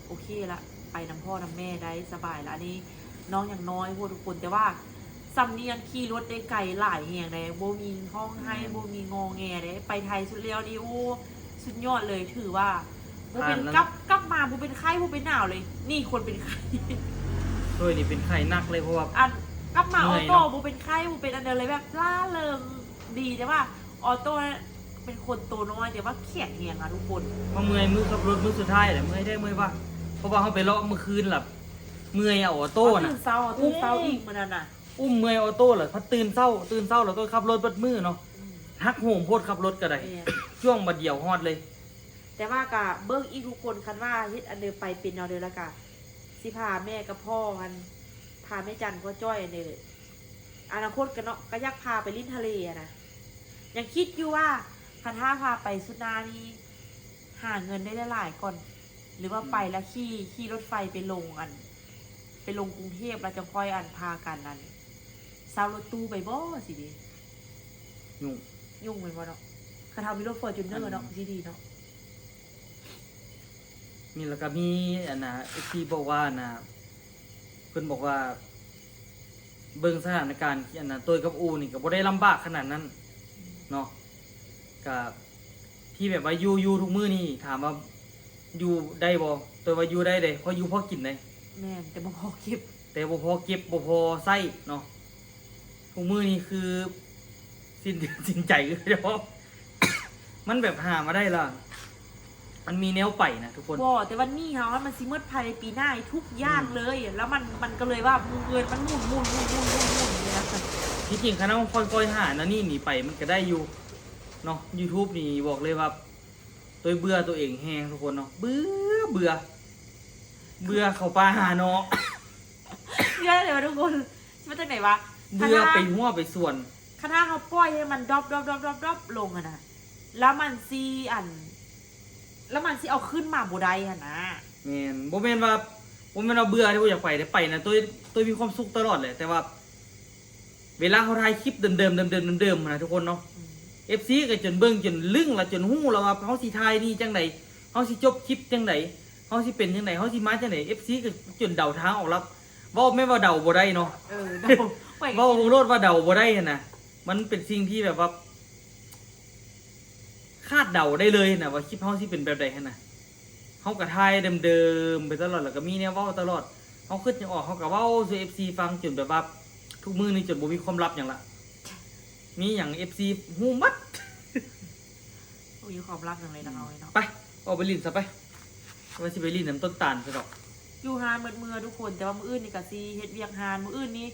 ໂອເຄລະ ໄປນຳພໍ່ນຳແມ່ໄດ້ສະບາຍລະ. ອັນນີ້ນ້ອງຍັງນ້ອຍໂພດທຸກຄົນ ແຕ່ວ່າສຳນຽງຂີ່ລົດໄດ້ໄກຫຼາຍແຮງເດ້ ບໍ່ມີຮ້ອງໄຫ້ ບໍ່ມີງໍແງເດ້. ໄປໄທສຸດແລ້ວນີ້ ໂອ້ ສຸດຍອດເລີຍ ຖືວ່າບໍ່ເປັນ ກັບ ກັບມາບໍ່ເປັນໄຂ້ບໍ່ເປັນໜາວເລີຍ. ນີ້ຄົນເປັນໄຂ້ ໂດຍນີ້ເປັນໄຂ້ໜັກເລີຍ ເພາະວ່າ ອັນ ກັບມາອອໂຕ້ບໍ່ເປັນໄຂ້ບໍ່ເປັນອັນໃດເລີຍ ແບບລ່າເລີງດີ ແຕ່ວ່າ ອອໂຕ້ເປັນຄົນໂຕນ້ອຍ ແຕ່ວ່າແຂງແຮງນະທຸກຄົນ. ມາເມື່ອຍມື້ຂັບລົດມື້ສຸດທ້າຍແຫຼະ ເມື່ອຍແທ້ເມື່ອຍວ່າ ເພາະວ່າເຮົາໄປເລາະມື້ຄືນລະເມື່ອຍ ເອົາອອໂຕ້ນະ ຕື່ນເຊົ້າ ຕື່ນເຊົ້າອີກມື້ນັ້ນນະ ອຸ້ມເມື່ອຍອອໂຕ້ລະ ພັດຕື່ນເຊົ້າ ຕື່ນເຊົ້າລະຕ້ອງຂັບລົດເບິດມື້ເນາະ. ອືມ ຫັກໂຫມໂພດ ຂັບລົດກໍໄດ້ ແມ່ນ ຊ່ວງບາດດຽວຮອດເລີຍ. ແຕ່ວ່າກະເບິ່ງອີກທຸກຄົນ ຄັນວ່າເຮັດອັນເດີໄປເປັນແນວເດີ ແລ້ວກະຊິພາແມ່ກັບພໍ່ຫັ້ນ ພາແມ່ຈັນ ພໍ່ຈ້ອຍ ອັນເດີ ອະນາຄົດກະເນາະ ກະຢາກພາໄປຫຼິ້ນທະເລຫັ້ນນະ. ຍັງຄິດຢູ່ວ່າ ຄັນຖ້າພາໄປສຸດໜ້ານີ້ ຫາເງິນໄດ້ຫຼາຍໆກ່ອນ ຫຼືວ່າ ອືມ ໄປແລ້ວຂີ່ ຂີ່ລົດໄຟໄປລົງອັນ ໄປລົງກຸງເທບ ແລ້ວຈັ່ງຄ່ອຍອັນ ພາກັນອັນ ເຊົ່າລົດຕູ້ໄປບໍ ຊິດີ? ຫຍຸ້ງ ຫຍຸ້ງແມ່ນບໍ່ເນາະ? ຄັນເຮົາມີລົດຟໍຈູນເນີເນາະ ອັນ ຊິດີເນາະ. ນີ້ ແລ້ວກໍມີອັນນ່າ ເອັຟຊີບອກວ່າອັນນ່າ ເພິ່ນບອກວ່າ ເບິ່ງສະຖານະການອັນນ່າ ໂຕ້ຍກັບອູ່ນີ້ກໍບໍ່ໄດ້ລຳບາກຂະໜາດນັ້ນເນາະ ກະທີ່ແບບວ່າຢູ່ ຢູ່ທຸກມື້ນີ້ ຖາມວ່າຢູ່ໄດ້ບໍ່? ໂຕ້ຍວ່າຢູ່ໄດ້ເດ້ ເພາະຢູ່ພໍກິນເດ້. ແມ່ນ ແຕ່ບໍ່ພໍເກັບ ແຕ່ບໍ່ພໍເກັບ ບໍ່ພໍໃຊ້ເນາະ. ທຸກມື້ນີ້ຄືສິ້ນເດືອນສິ້ນໃຈຄືເດີ ມັນແບບຫາມາໄດ້ລະ ມັນມີແນວໄປນະທຸກຄົນ. ບໍ່ ແຕ່ວ່າໜີ້ເຮົາມັນຊິໝົດພາຍໃນປີໜ້າທຸກຢ່າງເລີຍ ອືມ ແລ້ວມັນ ມັນກໍເລີຍວ່າເງິນມັນໝູນໆໆໆໆນີ້ນະ. ທີ່ຈິງຄັນເຮົາຄ່ອຍໆຫາແນວນີ້ນີ້ໄປ ມັນກໍໄດ້ຢູ່ເນາະ. ຢູທູບນີ້ບອກເລີຍວ່າ ໂດຍເບື່ອໂຕເອງແຮງທຸກຄົນເນາະ ເບື່ອ ເບື່ອ ເບື່ອເຂົ້າປ່າຫາເນາະ ເບື່ອເລີຍວ່າທຸກຄົນ ຊິວ່າຈັ່ງໃດວະ? ເບື່ອ ຄັນຖ້າ ໄປຮົ້ວໄປສວນ ຄັນຖ້າເຮົາປ່ອຍໃຫ້ມັນດຣອບໆໆໆລົງຫັ້ນນະ ແລ້ວມັນຊິອັນ ແລ້ວມັນຊິເອົາຂຶ້ນມາບໍ່ໄດ້ຫັ້ນນະ. ແມ່ນ ບໍ່ແມ່ນວ່າ ບໍ່ແມ່ນວ່າເບື່ອທີ່ບໍ່ຢາກໄປເດ້ ໄປນະ ໂຕຍ ໂຕຍມີຄວາມສຸກຕະຫຼອດແຫຼະ ແຕ່ວ່າ ເວລາເຮົາຖ່າຍຄລິບເດີມໆ ເດີມໆ ເດີມໆ ຫັ້ນນະທຸກຄົນເນາະ ອືມ ເອັຟຊີກໍຈົນເບິ່ງຈົນລຶ້ງລະ ຈົນຮູ້ລະວ່າເຮົາຊິຖ່າຍນີ້ຈັ່ງໃດ ເຮົາຊິຈົບຄລິບຈັ່ງໃດ ເຮົາຊິເປັນຈັ່ງໃດ ເຮົາຊິມາຈັ່ງໃດ ເອັຟຊີກໍຈົນເດົາທາງອອກລະ. ເວົ້າແມ່ນວ່າເດົາບໍ່ໄດ້ເນາະ ເອີ ເດົາ ເວົ້າໂລດວ່າເດົາບໍ່ໄດ້ຫັ້ນນະ. ມັນເປັນສິ່ງທີ່ແບບວ່າ ຄາດເດົາໄດ້ເລີຍນະວ່າຄລິບເຮົາຊິເປັນແບບໃດຫັ້ນນະ. ເຮົາກໍຖ່າຍເດີມໆໄປຕະຫຼອດ ແລ້ວກໍມີແນວເວົ້າຕະຫຼອດ ເຮົາຄິດຫຍັງອອກເຮົາກໍເວົ້າສູ່ເອັຟຊີຟັງ ຈົນແບບວ່າທຸກມື້ນີ້ຈົນບໍ່ມີຄວາມລັບຫຍັງລະ ມີຫຍັງເອັຟຊີຮູ້ໝົດ. ບໍ່ມີຄວາມລັບຫຍັງເລີຍນະເຮົາເນາະ. ໄປ ອອກໄປຫຼິ້ນຊະໄປ ວ່າຊິໄປຫຼິ້ນນຳຕົ້ນຕານຊະດອກ. ຢູ່ຮ້ານໝົດເມືອທຸກຄົນ ແຕ່ວ່າມື້ອື່ນນີ້ກໍຊິເຮັດວຽກຮ້ານ ມື້ອື່ນນີ້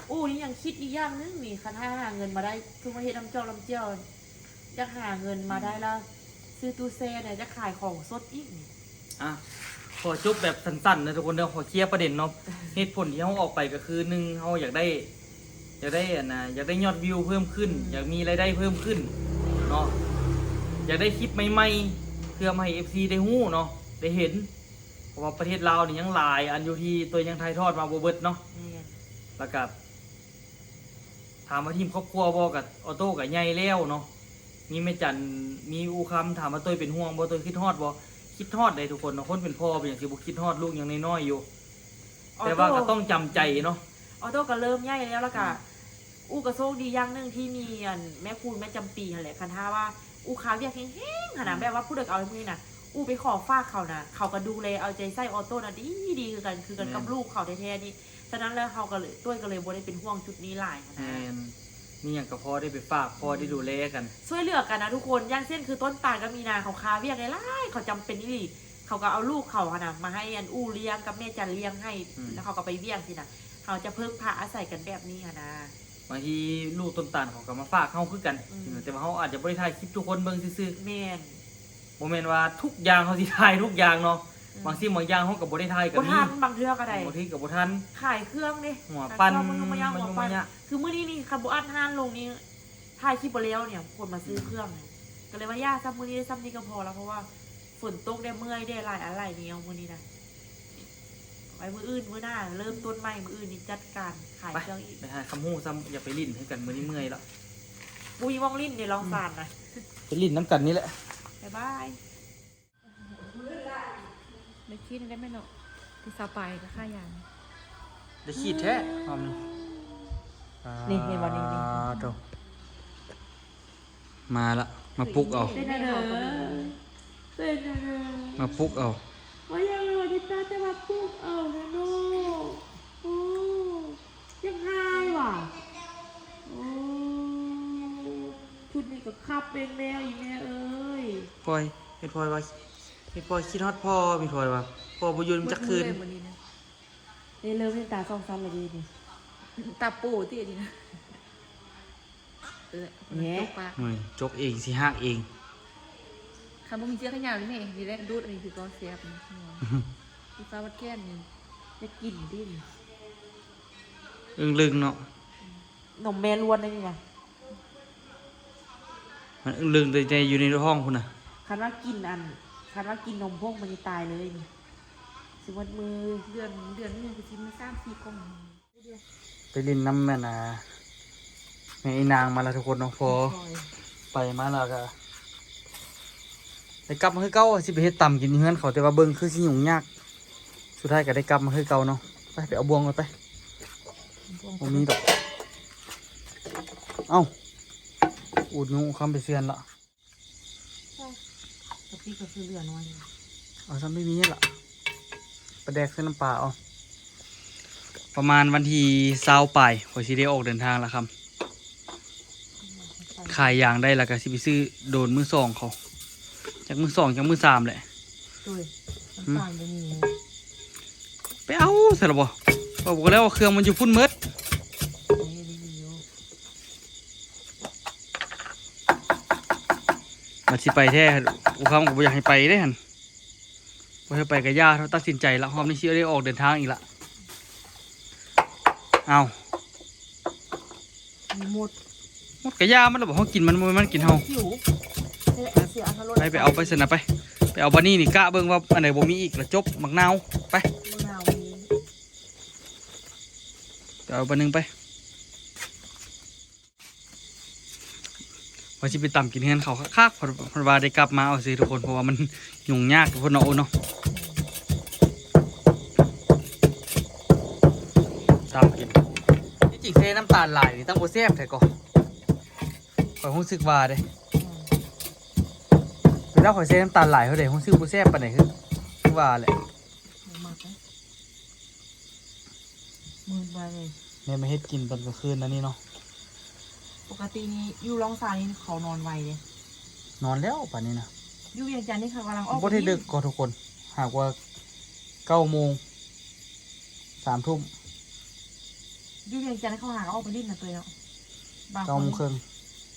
ໂອ້ ນີ້ຍັງຄິດອີກຢ່າງໜຶ່ງນີ້ ຄັນຖ້າຫາເງິນມາໄດ້ ຄືມາເຮັດນ້ຳຈອກນ້ຳຈຽວ ຢາກຫາເງິນມາໄດ້ລະ ອືມ ຊື້ຕູ້ແຊ່ແດ່ ຢາກຂາຍຂອງສົດອີກນີ້. ອ່ະ ຂໍຈົບແບບສັ້ນໆເດີທຸກຄົນເດີ ຂໍເຄຍປະເດັນເນາະ. ເຫດຜົນທີ່ເຮົາອອກໄປກໍຄື ໜຶ່ງ ເຮົາຢາກໄດ້ ຢາກໄດ້ອັນນ່າ ຢາກໄດ້ຍອດວິວເພີ່ມຂຶ້ນ ອືມ ຢາກມີລາຍໄດ້ເພີ່ມຂຶ້ນເນາະ ຢາກໄດ້ຄລິບໃໝ່ໆ ເພື່ອມາໃຫ້ເອັຟຊີໄດ້ຮູ້ເນາະ ໄດ້ເຫັນ ເພາະວ່າປະເທດລາວນີ້ຍັງຫຼາຍອັນຢູ່ທີ່ໂຕຍັງຖ່າຍທອດມາບໍ່ເບິດເນາະ. ແມ່ນ ແລ້ວກໍ ຖາມວ່າທີມຄອບຄົວບໍ່ ກໍອອໂຕ້ກໍໃຫຍ່ແລ້ວເນາະ ມີແມ່ຈັນ ມີອູຄຳ. ຖາມວ່າໂຕຍເປັນຫ່ວງບໍ່ ໂຕຍຄິດຮອດບໍ່? ຄິດຮອດເດ້ທຸກຄົນເນາະ ຄົນເປັນພໍ່ເປັນຫຍັງຊິບໍ່ຄິດຮອດລູກຍັງນ້ອຍໆຢູ່ ແຕ່ວ່າກໍຕ້ອງຈຳໃຈເນາະ. ອອໂຕ້ກໍເລີ່ມໃຫຍ່ແລ້ວ ແລ້ວກໍ ອືມ ອູກໍໂຊກດີຢ່າງໜຶ່ງທີ່ມີອັນແມ່ຄູນແມ່ຈຳປີຫັ້ນແຫຼະ ຄັນຖ້າວ່າອູຄາວຽກແຮງໆຫັ້ນນະ ອືມ ແບບວ່າຜູ້ໃດກໍເອົາໃຫ້ມື້ນີ້ນະ ອູໄປຂໍຝາກເຂົານະ ເຂົາກໍດູແລເອົາໃຈໃສ່ອອໂຕ້ນະ ດີ ດີຄືກັນ ຄືກັນກັບ ແມ່ນ ລູກເຂົາແທ້ໆນີ້. ສະນັ້ນແລ້ວເຮົາກໍເລີຍ ໂຕ້ຍກໍເລີຍບໍ່ໄດ້ເປັນຫ່ວງຈຸດນີ້ຫຼາຍຫັ້ນນະ. ແມ່ນ ມີຫຍັງກໍພໍໄດ້ໄປຝາກ ພໍໄດ້ ອືມ ດູແລກັນ ຊ່ວຍເຫຼືອກັນນະທຸກຄົນ. ຢ່າງເຊັ່ນຄືຕົ້ນຕານກັບມີນາ ເຂົາຄາວຽກຫຼາຍໆ ເຂົາຈຳເປັນອີ່ຫຼີ ເຂົາກໍເອົາລູກເຂົາຫັ້ນນະ ມາໃຫ້ອັນອູລ້ຽງກັບແມ່ຈັນລ້ຽງໃຫ້ ອືມ ແລ້ວເຂົາກໍໄປວຽກຊີ້ນະ ເຮົາຈະເພິ່ງພາອາໄສກັນແບບນີ້ຫັ້ນນະ. ບາງທີລູກຕົ້ນຕານເຂົາກໍມາຝາກເຮົາຄືກັນ ອືມ ເອີ ແຕ່ວ່າເຮົາອາດຈະບໍ່ໄດ້ຖ່າຍຄລິບສູ່ຄົນເບິ່ງຊື່ໆ. ແມ່ນ ບໍ່ແມ່ນວ່າທຸກຢ່າງເຮົາຊິຖ່າຍທຸກຢ່າງເນາະ ອືມ ບາງສິ່ງບາງຢ່າງເຮົາກໍບໍ່ໄດ້ຖ່າຍກໍມີ ບໍ່ທັນ ບາງເທື່ອກໍໄດ້ ບາງທີກໍບໍ່ທັນ ຂາຍເຄື່ອງເດ້ ຫົວປັ່ນ ຂາຍເຄື່ອງ ມາຫຍຸ້ງມາຫຍັງ ມາຫຍຸ້ງມາຫຍັງ ຫົວປັ່ນ ຄືມື້ນີ້ນີ້ ຄັນບໍ່ອັດຮ້ານລົງນີ້ ຖ່າຍຄລິບບໍ່ແລ້ວນີ້ ຄົນມາຊື້ ອືມ ເຄື່ອງນີ້ ກໍເລີຍວ່າຢ່າຊະ ມື້ນີ້ໄດ້ຊ່ຳນີ້ກໍພໍລະ ເພາະວ່າຝົນຕົກແດ່ ເມື່ອຍແດ່ ຫຼາຍອັນຫຼາຍແນວມື້ນີ້ນະ. ໄວ້ມື້ອື່ນ ມື້ໜ້າເລີ່ມຕົ້ນໃໝ່ ມື້ອື່ນນີ້ຈັດການຂາຍເຄື່ອງອີກ ໄປຫາຄຳຮູ້ຊ້ຳ ຢາກໄປຫຼິ້ນຄືກັນ ມື້ນີ້ເມື່ອຍລະ ບໍ່ມີບ່ອນຫຼິ້ນເດ້ ລອງຊານນະ ໄປຫຼິ້ນນຳກັນນີ້ແຫຼະ ບາຍບາຍ. ໄດ້ຄິດໄດ້ແມ່ນເນາະ ທີ່ສາວປາຍກໍຄ້າຢາ ໄດ້ຄິດແທ້ ອືມ ຫອມນີ້ ນີ້ເຫັນບໍ່ນີ້ ນີ້ ໂຕ ມາລະ ມາປຸກເອົາ ເປັນແນວໃດ ເປັນແນວໃດ ມາປຸກເອົາ ວ່າຍັງວ່າທີ່ຕາແຕ່ວ່າປຸກເອົານະເນາະ. ໂອ້ ຍັງຫາຍວ່າ ໂອ້ ຊຸດນີ້ກໍຄັບເບິ່ງແລ້ວອີ່ແມ່ເອີຍ. ພອຍ ເຫັນພອຍວ່າ ເຫັນພອຍຄິດຮອດພໍ່ ເຫັນພອຍວ່າ ພໍ່ບໍ່ຢູ່ນຳຈັກຄືນ. ເອີ ເລີ່ມເຫັນຕາສອງຊັ້ນແລ້ວເດນີ້ ຕາໂປ້ຕິອັນນີ້ນະ. ເອີ ແຫມ ໂອ້ຍ ຈົກເອງ ຊິຫັກເອງ. ຄັນບໍ່ມີເຊືອກຂະຫຍາວນີ້ແມ່ ຊິໄດ້ດູດອັນນີ້ຄືກໍແຊບນະ ຄືຟ້າວັດແກ່ນນີ້ ຢາກກິນຕິນີ້ ອຶ່ງລຶ່ງເນາະ. ນົມແມ່ລ້ວນໄດ້ນີ້ນະ. ມັນເລິກແຕ່ຢູ່ໃນທ້ອງພຸ້ນນະ. ຄັນວ່າກິນອັນ ຄັນວ່າກິນນົມຜົງມັນຊິຕາຍເລີຍນີ້. ຊິໝົດມື້ ເດືອນ ເດືອນໜຶ່ງກໍຊິມີສາມສີ່ກ່ອງ. ໄປຫຼິ້ນນຳແມ່ນ ອ່າ ແມ່ອີນາງມາແລ້ວທຸກຄົນເນາະ. ພໍໄປມາແລ້ວກໍໄດ້ກັບມາຄືເກົ່າ ຊິໄປເຮັດຕຳກິນຢູ່ເຮືອນເຂົາ ແຕ່ວ່າເບິ່ງຄືຊິຫຍຸ້ງຍາກ. ສຸດທ້າຍກໍໄດ້ກັບມາຄືເກົ່າເນາະ. ໄປ ໄປເອົາບ່ວງກ່ອນໄປ. ບໍ່ມີດອກ. ເອົ້າ ອູດຫູຄຳໄປເຊື່ອນລະ. ກະປິກໍຄືເຫຼືອໜ້ອຍ. ເອົາຊ່ຳທີ່ມີລະ ປາແດກໃສ່ນ້ຳປາເອົາ. ປະມານວັນທີຊາວປາຍ ຂ້ອຍຊິໄດ້ອອກເດີນທາງລະຄຳ. ຂາຍຢາງໄດ້ລະກະຊິໄປຊື້ໂດຣນມືສອງເຂົາ. ຈັກມືສອງ ຈັກມືສາມແຫຼະ. ໂດຍ ນ້ຳຕານບໍ່ມີ. ໄປເອົາໃສ່ລະບໍ່? ບອກແລ້ວວ່າເຄື່ອງມັນຢູ່ພຸ້ນໝົດ. ນີ້ ນີ້ຢູ່. ມັນຊິໄປແທ້ ອຸຄຳກໍບໍ່ຢາກໃຫ້ໄປເດ້ຫັ້ນ. ບໍ່ໃຫ້ໄປກໍຢ່າ ເຮົາຕັດສິນໃຈລະ ຮອບນີ້ຊິໄດ້ອອກເດີນທາງອີກລະ. ເອົ້າ ມີໝົດ ໝົດກໍຢ່າມັນລະ ບໍ່ ເຮົາກິນມັນ ບໍ່ແມ່ນມັນກິນເຮົາ. ຫິວ ເສຍ ເສຍອັດຕະລົດ. ໄປ ໄປເອົາໄປຊັ້ນນະ ໄປ ໄປເອົາບາດນີ້ນີ້ ກະເບິ່ງວ່າອັນໃດບໍ່ມີອີກລະຈົບ. ໝາກນາວ ໄປ ໝາກນາວມີ ໄປເອົາບາດໜຶ່ງໄປ. ວ່າຊິໄປຕຳກິນເຮືອນເຂົາຄັກໆ ເພິ່ນ ເພິ່ນວ່າໄດ້ກັບມາເອົາຊື່ທຸກຄົນ ເພາະວ່າມັນຫຍຸ້ງຍາກທຸກຄົນເນາະ. ໂອ້ເນາະ ຕຳກິນ ທີ່ຈິງໃສ່ນ້ຳຕານຫຼາຍນີ້ຕັ້ງບໍ່ແຊບແທ້ກໍ ຂ້ອຍຮູ້ສຶກວ່າເດ້. ເວລາຂ້ອຍໃສ່ນ້ຳຕານຫຼາຍເທົ່າໃດ ຮູ້ສຶກບໍ່ແຊບປານໃດ ຄື ຄືວ່າແຫຼະ. ບໍ່ມັກເດ້ ມືດໄວເລີຍ. ແມ່ນມາເຮັດກິນຕອນກາງຄືນນັ້ນນີ້ເນາະ. ປົກກະຕິນີ້ຢູ່ລ່ອງຊາຍນີ້ເຂົານອນໄວເດ້. ນອນແລ້ວປານນີ້ນະ. ຢູ່ວຽງຈັນນີ້ເຂົາກຳລັງອອກ ບໍ່ໄດ້ເດິກກໍທຸກຄົນ ຫາກວ່າເກົ້າໂມງ ສາມທຸ່ມ. ຢູ່ວຽງຈັນເຂົາຫາກໍອອກໄປຫຼິ້ນນະເຕີຍເນາະ. ບາງຄົນ ເກົ້າໂມງເຄິ່ງ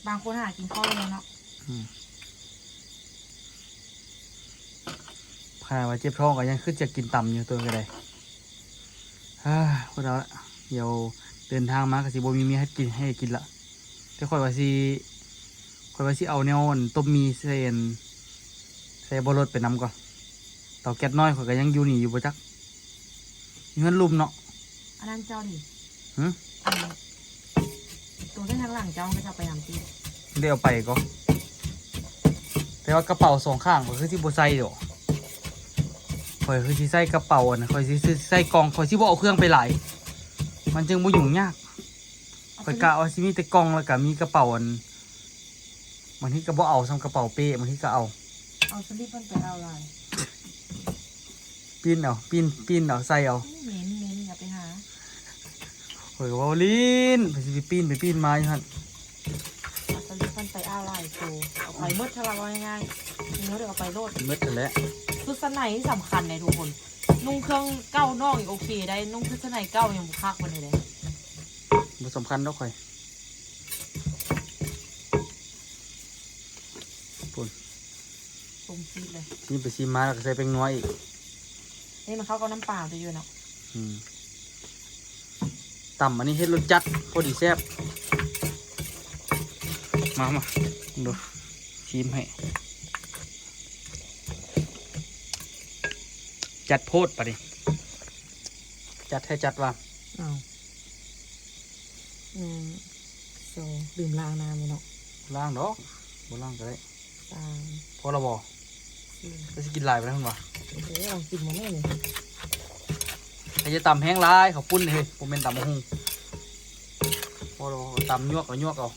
ບາງຄົນຫາກິນເຂົ້າແລ້ວເນາະ. ອືມ ຂະໜາດວ່າເຈັບທ້ອງກໍຍັງຄິດຈະກິນຕຳຢູ່ ໂຕກໍໄດ້. ເອີ ບໍ່ເອົາລະ ດຽວເດີນທາງມາກໍຊິບໍ່ມີເມຍເຮັດກິນ ໃຫ້ກິນລະ. ແຕ່ຂ້ອຍວ່າຊິ ຂ້ອຍວ່າຊິເອົາແນວອັນຕົ້ມໝີ່ໃສ່ອັນ ໃສ່ເບົາະລົດໄປນຳກ່ອນ. ເຕົາແກັດນ້ອຍຂ້ອຍກໍຍັງຢູ່ນີ້ຢູ່ບໍ່ຈັກ ຢູ່ເຮືອນລຸ່ມເນາະ. ອັນນັ້ນເຈົ້ານີ້ ຫື ອັນ ໂຕໃນທາງຫຼັງເຈົ້າ ມັນກໍຈະໄປນຳຕິ ໄດ້ເອົາໄປກໍ. ແຕ່ວ່າກະເປົາສອງຂ້າງຂ້ອຍຄືຊິບໍ່ໃສ່ດອກ. ຂ້ອຍຄືຊິໃສ່ກະເປົາອັນ ຂ້ອຍຊິ ຊິໃສ່ກ່ອງ ຂ້ອຍຊິບໍ່ເອົາເຄື່ອງໄປຫຼາຍ ມັນຈຶ່ງບໍ່ຫຍຸ້ງຍາກ. ຂ້ອຍກະວ່າຊິມີແຕ່ກ່ອງ ແລ້ວກະມີກະເປົາອັນ ບາງທີກໍບໍ່ເອົາ ສ່ຳກະເປົາເປ້ ບາງທີກໍເອົາ. ເອົາສະລິບມັນໄປເອົາຫຼາຍ ປີ້ນເອົາ ປີ້ນ ປີ້ນເອົາ ໃສ່ເອົາ. ເໝັນ ເໝັນ ຢ່າໄປຫາ. ຂ້ອຍກໍເວົ້າຫຼິ້ນ ໄປຊິໄປປີ້ນໄປປີ້ນມາຢູ່ຫັ້ນ. ເອົາສະລິບມັນໄປເອົາຫຼາຍໂຕ ເອົາໄປໝົດ ຖ້າວ່າເວົ້າງ່າຍໆ ມີເທົ່າໃດເອົາໄປໂລດ ໝົດຫັ້ນແຫຼະ. ຊຸດຊັ້ນໃນນີ້ສຳຄັນເດ້ທຸກຄົນ. ນຸ່ງເຄື່ອງເກົ່ານອກຍັງໂອເຄໄດ້ ນຸ່ງຊຸດຊັ້ນໃນເກົ່າຍັງບໍ່ຄັກປານໃດເດ້. ບໍ່ສຳຄັນດອກຂ້ອຍ. ພຸ້ນ ຕົ້ມຊີດເລີຍ. ຊີມໄປຊີມມາແລ້ວກໍໃສ່ແປ້ງນົວອີກ. ນີ້ມັນເຂົ້າກັບນ້ຳປາຕົວຢູ່ເນາະ. ອືມ ຕຳອັນນີ້ເຮັດລົດຈັດ ພໍດີແຊບ. ມາ ມາ ເບິ່ງດູ ຊີມໃຫ້. ຈັດໂພດປານນີ້ ຈັດແທ້ຈັດວ່າ. ອ້າວ ໜຶ່ງ ສອງ ລືມລ້າງນ້ຳໄວ້ເນາະ. ລ້າງດອກ ບໍ່ລ້າງກໍໄດ້. ສາມ ພໍແລ້ວບໍ່? ສີ່ ກໍຊິກິນຫຼາຍປານນັ້ນຫວາ? ເອີ ເອົາກິນໝົດແລ້ວນີ້. ໃຜຈະຕຳແຮງຫຼາຍ ເຂົ້າປຸ້ນເດ້ ບໍ່ແມ່ນຕຳບັກຫຸ່ງ. ພໍແລ້ວ ຕຳຍວກເອົາ ຍວກເອົາ.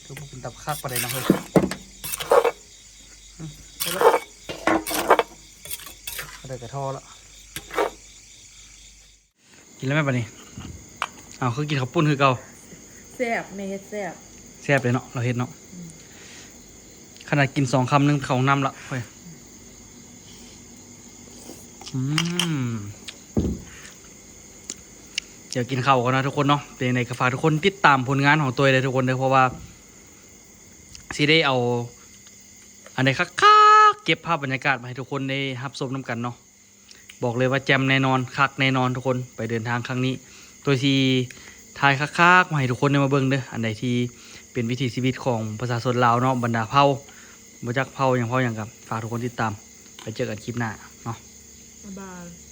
ຄືບໍ່ເປັນຕາຄັກປານໃດເນາະເຮີ້ຍ. ອືມ ພໍແລ້ວ ພໍແລ້ວກໍພໍແລ້ວ. ກິນແລ້ວແມ່ນບາດນີ້. ອ້າວ ຄືກິນເຂົ້າປຸ້ນຄືເກົ່າ. ແຊບ ແມ່ເຮັດແຊບ. ແຊບເລີຍເນາະ ລາວເຮັດເນາະ. ອືມ ຂະໜາດກິນສອງຄຳໜຶ່ງເຂົ້າຫ້ອງນ້ຳລະຂ້ອຍ. ອືມ ດຽວກິນເຂົ້າກ່ອນນະທຸກຄົນເນາະ. ເປັນຈັ່ງໃດກໍຝາກທຸກຄົນຕິດຕາມຜົນງານຂອງຕົວເອງເດີທຸກຄົນເດີ ເພາະວ່າຊິໄດ້ເອົາອັນໃດຄັກໆ ເກັບພາບບັນຍາກາດມາໃຫ້ທຸກຄົນໄດ້ຮັບຊົມນຳກັນເນາະ. ບອກເລີຍວ່າແຈ່ມແນ່ນອນ ຄັກແນ່ນອນທຸກຄົນ. ໄປເດີນທາງຄັ້ງນີ້ ໂດຍທີ່ ຖ່າຍຄັກໆ ມາໃຫ້ທຸກຄົນໄດ້ມາເບິ່ງເດີ້ ອັນໃດທີ່ເປັນວິຖີຊີວິດຂອງປະຊາຊົນລາວເນາະ ບັນດາເຜົ່າ ບໍ່ຈັກເຜົ່າຫຍັງເຜົ່າຫຍັງ ກໍຝາກທຸກຄົນຕິດຕາມ. ໄປເຈີກັນຄລິບໜ້າເນາະ ບາຍບາຍ.